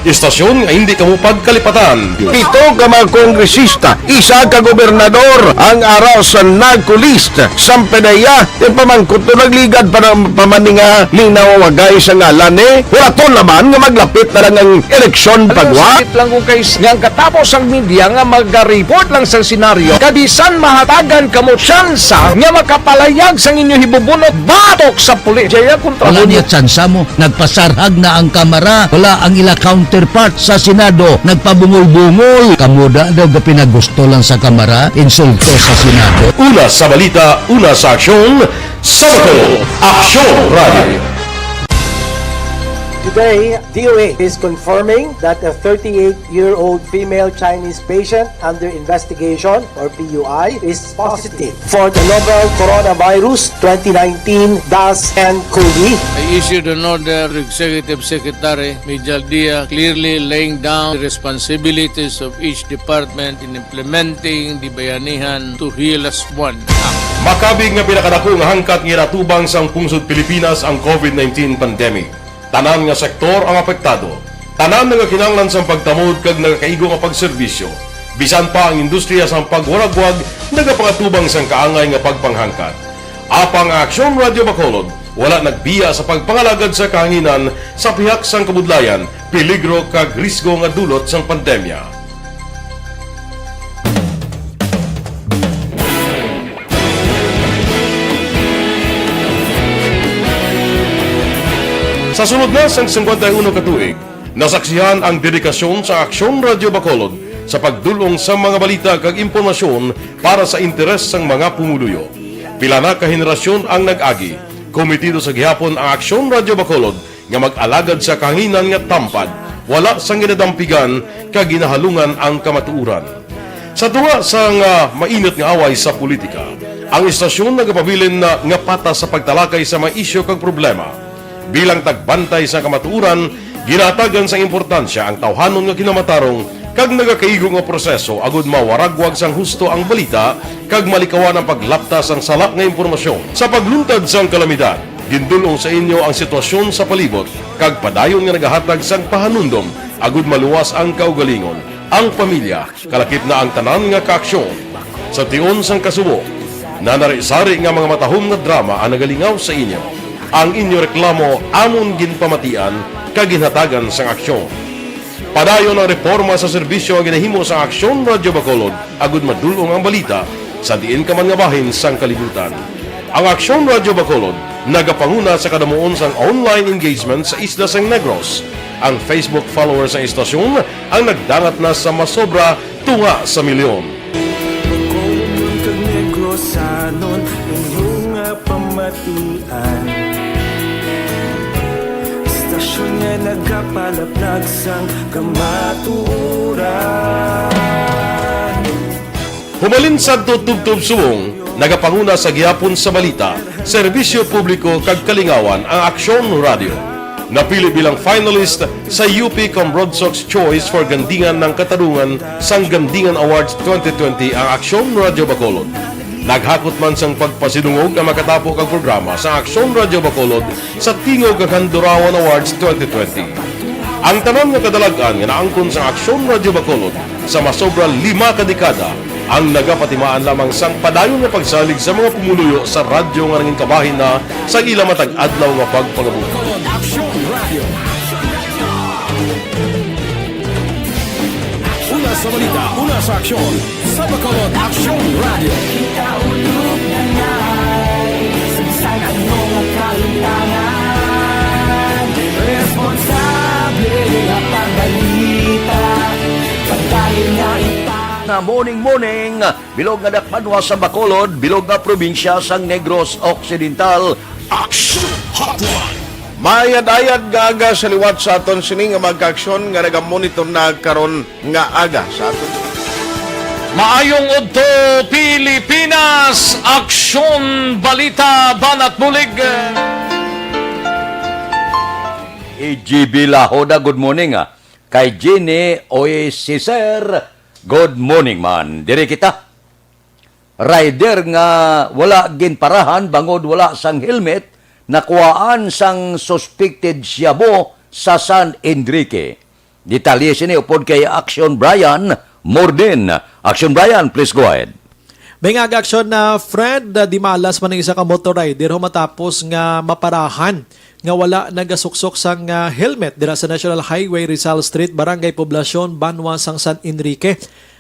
Istasyon nga hindi kamo pagkalipatan. Pito ka mga kongresista, isa ka gobernador ang ara sa narco list. Sang PDEA, yung pamangkot to nagligad pa ng pamaninga, linaw wagay sa ngalan eh. Wala to naman nga maglapit na lang ang eleksyon. Ano, pagwa. Sakit lang kung kay s-, nga ang katapos ang media nga mag-report lang sa senaryo, kabisan mahatagan kamo tsansa nga makapalayag sang inyo hibubunot batok sa pulis. Jaya kontra. Wala mo niya tsansa mo. Nagpasarhag na ang Kamara. Wala ang ila counterpart sa Senado. Nagpabungol-bungol. Kamo da daw gapinagusto lang sa Kamara, insulto sa Senado. Una sa balita, una sa aksyon, sa Bacolod, Aksyon Radio. Today, D O A is confirming that a thirty-eight-year-old female Chinese patient under investigation, or P U I, is positive for the novel coronavirus twenty nineteen dash N COVID. I issued an order to Executive Secretary Mijal Dia, clearly laying down the responsibilities of each department in implementing the Bayanihan to Heal As One Act. Makabig nga pinakadako nga hangkat nga ginatubang sang pungsod Pilipinas ang COVID nineteen pandemic. Tanan nga sektor ang apektado. Tanan nagakinahanglan sang pagtamod kag nagakaigo nga pagserbisyo. Bisan pa ang industriya sang pagwaragwag nagapangatubang sang kaangay nga pagpanghangkat. Apang ang Aksyon Radio Bacolod wala nagbiya sa pagpangalagad sa kahanginan sa pihak sang kabudlayan, peligro kag risgo nga dulot sang pandemya. Sa sulod na sang singkwenta y uno ka tuig, nasaksihan ang dedikasyon sa Aksyon Radio Bacolod sa pagdul-ong sa mga balita kag impormasyon para sa interes sang mga pumuluyo. Pila na ka henerasyon ang nag-agi. Komitido sa gihapon ang Aksyon Radio Bacolod nga mag-alagad sa kahanginan nga tampad, wala sang ginadampigan kag ginahalungan ang kamatuoran. Sa tunga sang, ah, mainit nga away sa politika, ang istasyon nagapabilin na nga patas sa pagtalakay sa mga isyu kag problema. Bilang tagbantay sa kamatuoran, ginahatagan sang importansya ang tawhanon nga kinamatarong kag nagakaigo nga proseso agud mawaragwag sang husto ang balita kag malikawan ang paglapta sang sala nga impormasyon. Sa pagluntad sang kalamidad, gindul-ong sa inyo ang sitwasyon sa palibot kag padayon nga nagahatag sang pahanumdom agud maluwas ang kaugalingon, ang pamilya, kalakip na ang tanan nga kaaksyon. Sa tion sang kasubo, nanari-sari nga mga matahom nga drama ang nagalingaw sa inyo. Ang inyo reklamo amon ginpamatian kag ginhatagan sang aksyon. Padayon ang reporma sa serbisyo nga ginahimo sang Aksyon Radyo Bacolod agud madul-ong ang balita sa diin ka man nga bahin sang kalibutan. Ang Aksyon Radyo Bacolod nagapanguna sa kadamuon sang online engagement sa isla sang Negros. Ang Facebook followers sang istasyon ang nagdangat na sa masobra tunga sa milyon. Bacolod kag Negrosanon, inyo nga pamatian. Istasyon nga nagapalaplag sang kamatuoran. Humalin sadto tubtob subong, nagapanguna sa gihapon sa balita, serbisyo publiko kag kalingawan ang Aksyon Radyo. Napili bilang finalist sa U P Cambrodsoc's Choice for Gandingan ng Katarungan sang Gandingan Awards twenty twenty ang Aksyon Radyo Bacolod. Naghakot man sang pagpasidungog ang makatapo kag programa sa Aksyon Radyo Bacolod sa Tingog kag Handurawan Awards twenty twenty. Ang tanan nga kadalag-an nga naangkon sa Aksyon Radyo Bacolod sa masobra lima ka dekada ang nagapatimaan lamang sang padayon nga pagsalig sa mga pumuluyo sa radyo nga nangin kabahin na sa ila matag adlaw nga pagpangabuhi. Bacolod Aksyon Radio. Una sa balita, una sa aksyon, sa Bacolod Aksyon Radio. Kita ulog na ngay, sa bisan ano nga kalimtangan, responsable nga pagbalita, pagdayeg nga ipang- Na morning, morning, bilog nga dakbanwa sa Bacolod, bilog nga probinsya sang Negros Occidental. Action Hotline. Mayad-ayad nga aga sa liwat sa aton sini nga mga kaaksyon nga nagamonitor na karon nga aga sa aton. Maayong udto, Pilipinas! Aksyon, balita, banat bulig. E G B Lahoda, good morning, ah. Kay Jenny Oy, si Sir, good morning man. Diri kita. Rider nga wala ginparahan bangod wala sang helmet, nakuhaan sang suspected shabu sa San Enrique. Detalye sini upod kay Action Brian Morden. Action Brian, please go ahead. May nga aga aksyon na Fred, ah, dimalas man ang isa ka motor rider ho matapos nga maparahan nga wala nagasuksok sang, ah, helmet dira sa National Highway, Rizal Street, Barangay Poblacion, banwa sang San Enrique.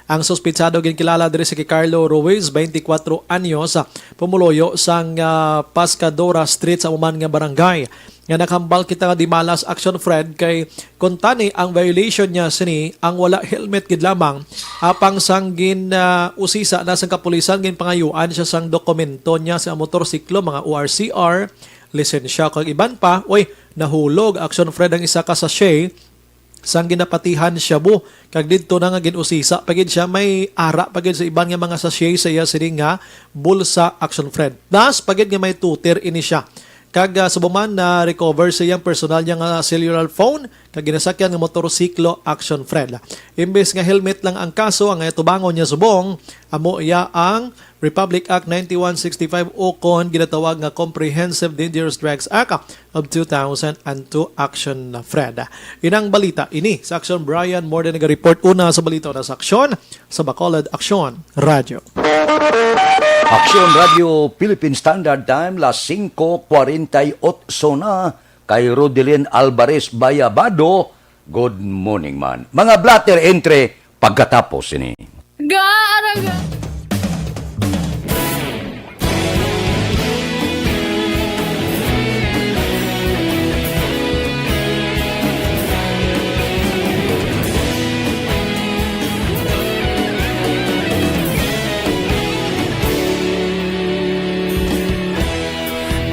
Ang suspitsado ginkilala diri si Carlo Ruiz, twenty-four anyos, ah, pumuluyo sang, ah, Pascadora Street sa amo man nga barangay, nga nakahambal kita nga dimalas aksyon, Fred, kay kuntani ang violation niya sini ang wala helmet gid lamang, apang sang gin, ah, usisa na sang kapulisan, ginpangayuan siya sang dokumento niya sa motorsiklo, mga O R C R, lisensya, kag iban pa. Uy, nahulog aksyon, Fred, ang isa ka sachet sang ginapatihan shabu, kag didto na nga gin-usisa pa gid siya, may ara pa gid sa iban nga mga sachet sa iya sini nga bulsa, aksyon, Fred. Plus pa gid nga may tuter ini siya. Kag, ah, subong man na-recover sa iyang personal niya nga cellular phone kag ginasakyan nga motorsiklo, aksyon, Fred. Imbes nga helmet lang ang kaso, ang atubangon niya subong amo iya ang Republic Act ninety-one sixty-five ukon ginatawag nga Comprehensive Dangerous Drugs Act of two thousand and two, aksyon, Fred. Inang balita ini sa Action Brian Morden naga-report. Una sa balita, una sa aksyon, sa Bacolod Aksyon Radyo. Aksyon Radyo Philippine Standard Time, las singko kwarenta y otso na, kay Rodelin Alvarez Bayabado. Good morning man. Mga blotter, entre pagkatapos ini. Gaaraga.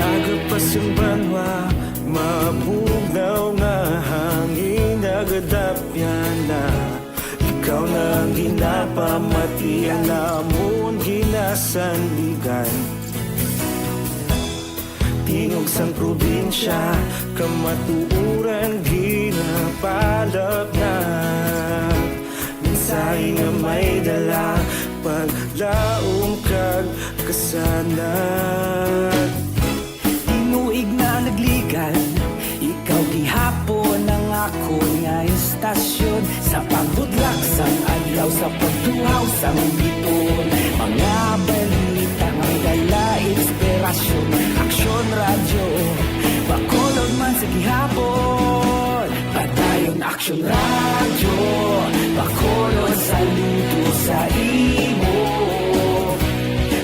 Aga pa sang banwa, mabugnaw nga hangin nagadapyan na. Ikaw na ang ginapamatian namon, ginasandigan. Tingog sang probinsya, kamatuoran ginapalapnat. Mensahe nga may dala, paglaom kag kasanag. Tinuig na nagligan, ikaw gihapon ang akon nga istasyon. Sa pagbudlak sang adlaw, sa pagtuhaw sang biton, mga balita nga dala inspirasyon. Aksyon Radyo, Bacolod man sa gihapon. Padayon Aksyon Radyo, Bacolod, saludo sa imo.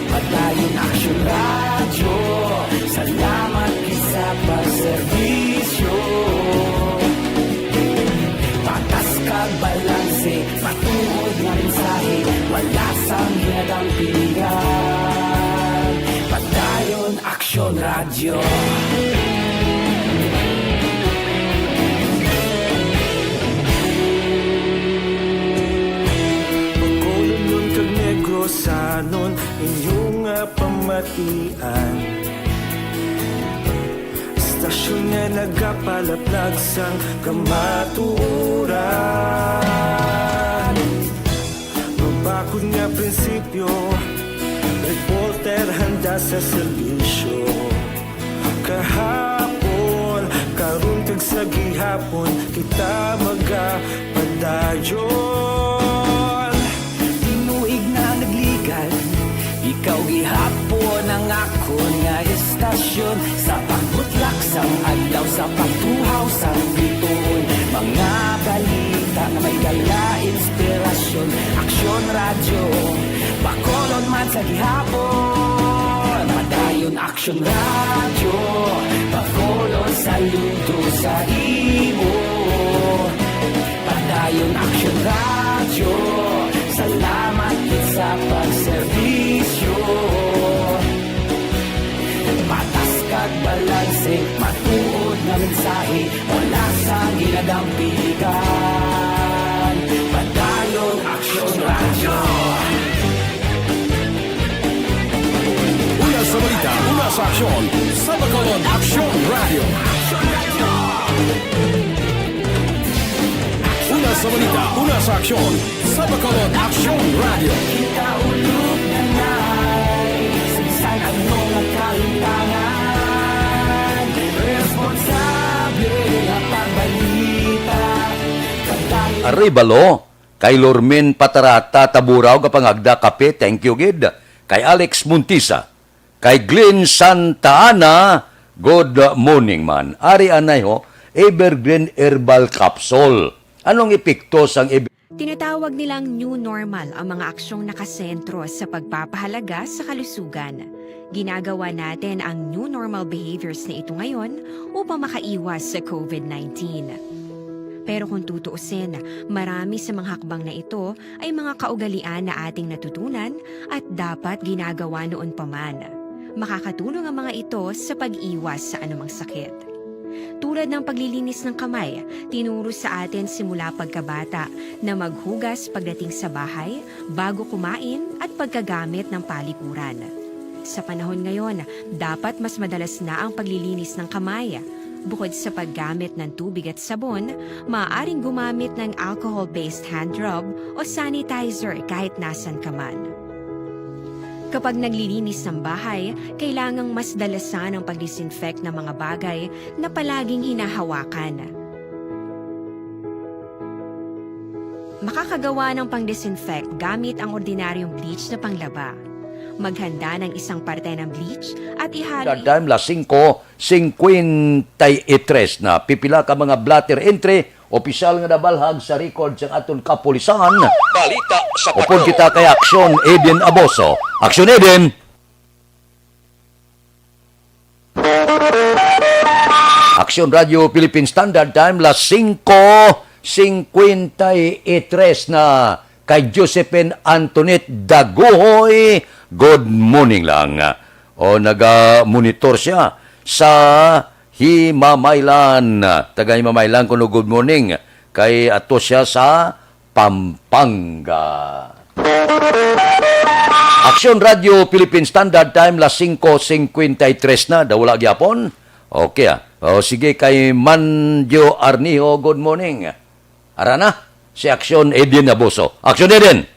Padayon Aksyon Radyo, salamat gid sa pagserbisyo. Patas kag balanse, matuod nga mensahe, wala sang ginadampingan. Padayon Aksyon Radyo. Bacolodnon kag Negrosanon, inyo nga pamatian. Istasyon nga nagapalaplag sang kamatuoran. Mabakod nga prinsipyo, reporte Da sa serbisyo kahapon, karon kag sa gihapon, kita magapadayon. Tinuig na nagligad, ikaw gihapon ang akon nga estasyon. Sa pagbutlak sang adlaw, sa pagtuhaw sang bituon, mga balita nga may dala inspirasyon. Aksyon Radyo, Bacolod man sa gihapon. Padayon Aksyon Radyo, Bacolod, saludo sa imo. Padayon Aksyon Radyo, salamat gid sa pagserbisyo. Patas kag balanse, matuod nga mensahe, wala sang ginadampigan. Padayon Aksyon Radyo. Una sa balita, una sa aksyon, sa Bacolod Aksyon Radyo. Una sa balita, una sa aksyon, sa Bacolod Aksyon Radyo. Kita ulog na nay, sa bisan ano nga kalimtangan, responsable nga pagbalita. Arevalo, kay Lormin Patarata, Taburao, Kapangagda, Kape, thank you gid. Kay Alex Montisa, kay Glenn Santa Ana, good morning man. Ari anay ho, Evergreen Herbal Capsule. Anong epekto sang Ever- Tinatawag nilang new normal ang mga aksyong nakasentro sa pagpapahalaga sa kalusugan. Ginagawa natin ang new normal behaviors na ito ngayon upang makaiwas sa covid nineteen. Pero kung tutuusin, marami sa mga hakbang na ito ay mga kaugalian na ating natutunan at dapat ginagawa noon pa man. Makakatulong ang mga ito sa pag-iwas sa anumang sakit. Tulad ng paglilinis ng kamay, tinuro sa atin simula pagkabata na maghugas pagdating sa bahay, bago kumain, at pagkagamit ng palikuran. Sa panahon ngayon, dapat mas madalas na ang paglilinis ng kamay. Bukod sa paggamit ng tubig at sabon, maaaring gumamit ng alcohol-based hand rub o sanitizer kahit nasan ka man. Kapag naglilinis ng bahay, kailangang mas dalasan ang pag-disinfect ng mga bagay na palaging hinahawakan. Makakagawa ng pang-disinfect gamit ang ordinaryong bleach na panglaba. Maghanda ng isang parte ng bleach at ihalo Standard time, las singko singkwenta y tres na. Pipila ka mga blotter entry, opisyal nga nabalhag sa record sang aton kapulisan. Balita sa Upod Bacolod. Kita kay Aksyon Eden Aboso. Aksyon Eden! Aksyon Radio Philippine Standard Time, las singko singkwenta y tres na. Kay Josephine Antoinette Daguhoy, good morning lang. O, naga-monitor siya sa Himamaylan. Taga Himamaylan kuno, good morning. Kay ato siya sa Pampanga. Aksyon Radio Philippine Standard Time, las singko singkwenta y tres na. Daw wala gyapon? Okay, ah. O, sige, kay Manjo Arnijo, good morning. Ara na, si Aksyon Edwin Abuso. Aksyon Edwin!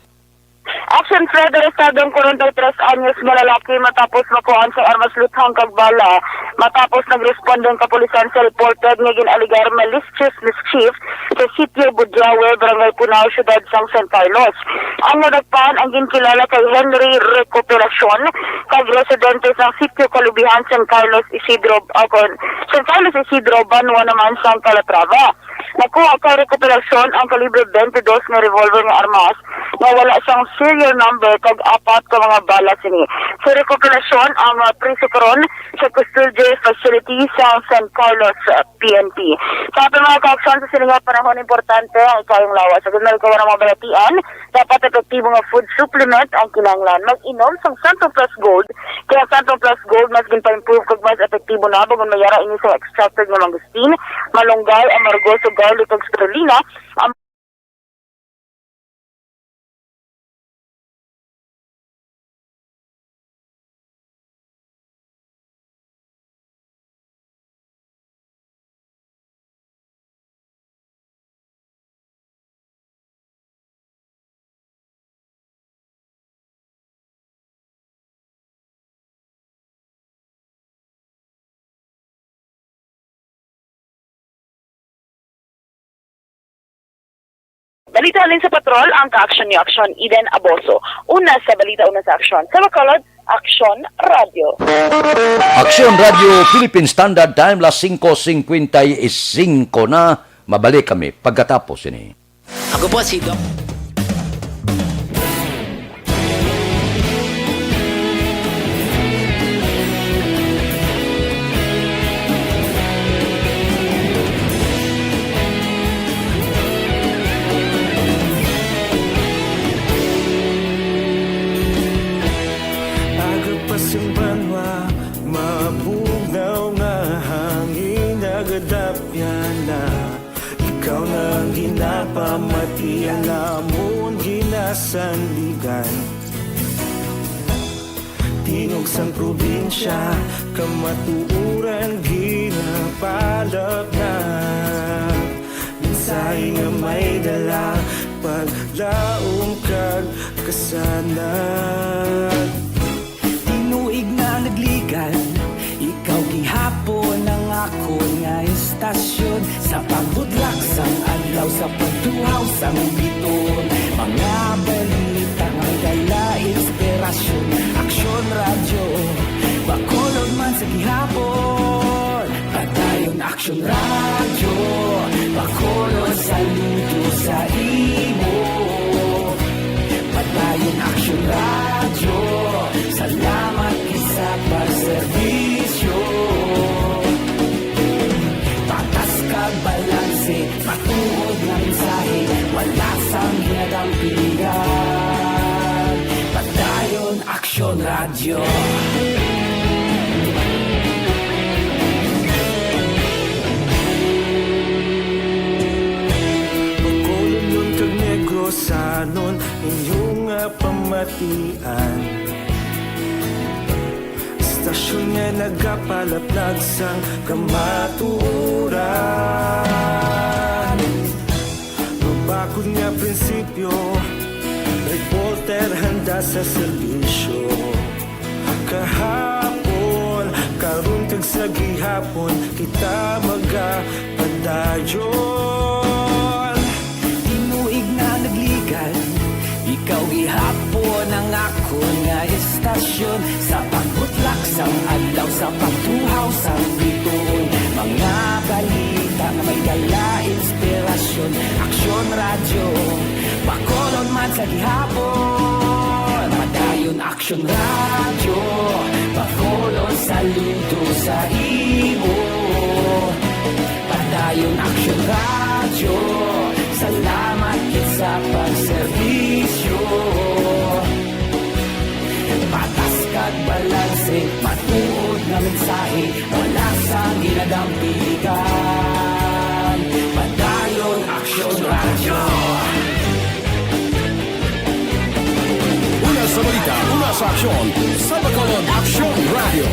Action Fred, arestado ang kwarenta y tres anyos nga lalaki matapos makuhaan sang armas luthang kag bala. Matapos nagresponde ang kapulisan sa reported nga gin-alegar malicious mischief sa Sitio Budiawe, Barangay Punao, Siyudad sang San Carlos. Ang nadakpan ang ginkilala kay Henry Recuperacion, kag residente sang Sitio Kalubihan, San Carlos Isidro, ah, kon-, San Carlos Isidro, banwa naman sang Calatrava. Nakuha kay Recuperacion ang kalibre twenty-two nga revolver nga armas nga wala sang serial number kag apat ka mga bala sini. Si Recuperacion ang, ah, priso karon sa custodial facility sa San Carlos, ah, P N P. Sa aton mga kaaksyon, sa sini nga panahon, importante ang ikayong lawas. Sa general ka wala mga balatian, dapat epektibo nga food supplement ang kinahanglan. Mag-inom sang Santon Plus Gold, kay ang Santon Plus Gold mas ginpa-improve kag mas epektibo na bangod may yara ini sa extracted nga mangosteen, malunggay, amargoso, garlic, kag spirulina. Ang Balita halin sa patrol, ang ka-aksyon niyo, Aksyon Eden Aboso. Una sa balita, una sa aksyon. Sa Bacolod, Aksyon Radyo. Aksyon Radyo, Philippine Standard Time, las singko singkwenta y singko na. Mabalik kami pagkatapos ini. Ako po si Doc. Aga pa sing banwa, mabugnaw nga hangin nagadapyan na. Ikaw na ang ginapamati, ang amon ginasandigan. Tingog sang probinsya, kamatuoran ginapalapnag. Mensahe nga may dala, paglaom kag kasanag. Tinuig na nagligan, ikaw gihapon ang akon nga istasyon. Sa pagbutlak sang adlaw, sa pagtuhaw sang biton, mga balita nga may dala inspirasyon. Aksyon Radyo, Bacolod man sa gihapon. Padayon Aksyon Radyo, Bacolod, saludo sa imo. Padayon Aksyon Radyo, salamat gid sa pagserbisyo. Patas kag balanse, matuod nga mensahe, wala sang ginadampigan. Padayon Aksyon Radyo. Bacolodnon kag Negrosanon, inyo nga pamatian. Istasyon nga nagapalaplag sang kamatuoran. Mabakod nga prinsipyo, reporter handa sa serbisyo. Kahapon, karon kag sa gihapon, kita magapadayon. Tinuig na nagligan, ikaw gihapon ang akon nga istasyon. Sa pagbutlak sang adlaw, sa pagtuhaw sang biton, mga balita nga may dala inspirasyon. Aksyon Radyo, Bacolod man sa gihapon. Padayon Aksyon Radyo, Bacolod, saludo sa imo. Padayon Aksyon Radyo, salamat gid sa pagserbisyo. Patas kag balanse, matuod nga mensahe, wala sang ginadampigan. Padayon Aksyon Radyo. Una sa balita, una sa aksyon, sa Bacolod Aksyon Radyo.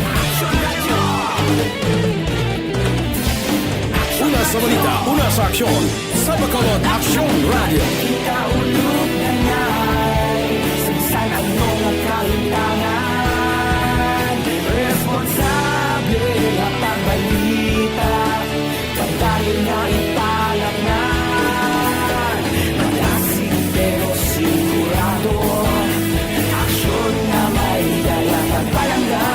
Una sa balita, una sa aksyon, sa Bacolod Aksyon Radyo. Kita ulog na ngay, sa bisan ano nga kalimtangan, responsable nga pagbalita. Padayon nga ipalapngan, malasig pero sigurado, aksyon nga may dala kag palangga.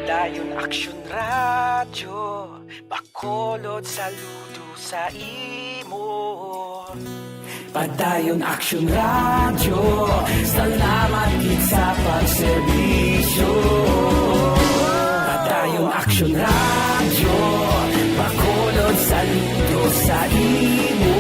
Padayon Aksyon Radyo, Bacolod, saludo sa imo. Padayon Aksyon Radyo, salamat gid sa pagserbisyo. Padayon Aksyon Radyo, Bacolod, saludo sa imo.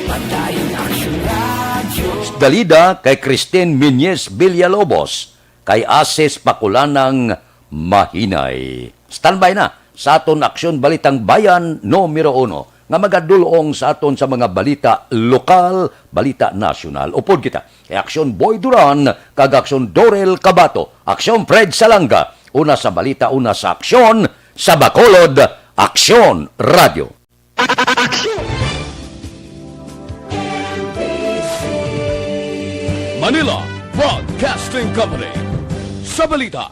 Padayon Aksyon Radyo. Dalida kay Christine Miñez Villalobos, kay Asis Pakulanang Mahinay. Standby na sa aton Aksyon Balitang Bayan numero uno, nga magadul-ong sa aton sa mga balita lokal, balita nasyonal. Upod kita kay Aksyon Boy Duran kag Aksyon Dorel Cabato, Aksyon Fred Salanga. Una sa balita, una sa aksyon, sa Bacolod Aksyon Radio. Manila Broadcasting Company. Sa balita,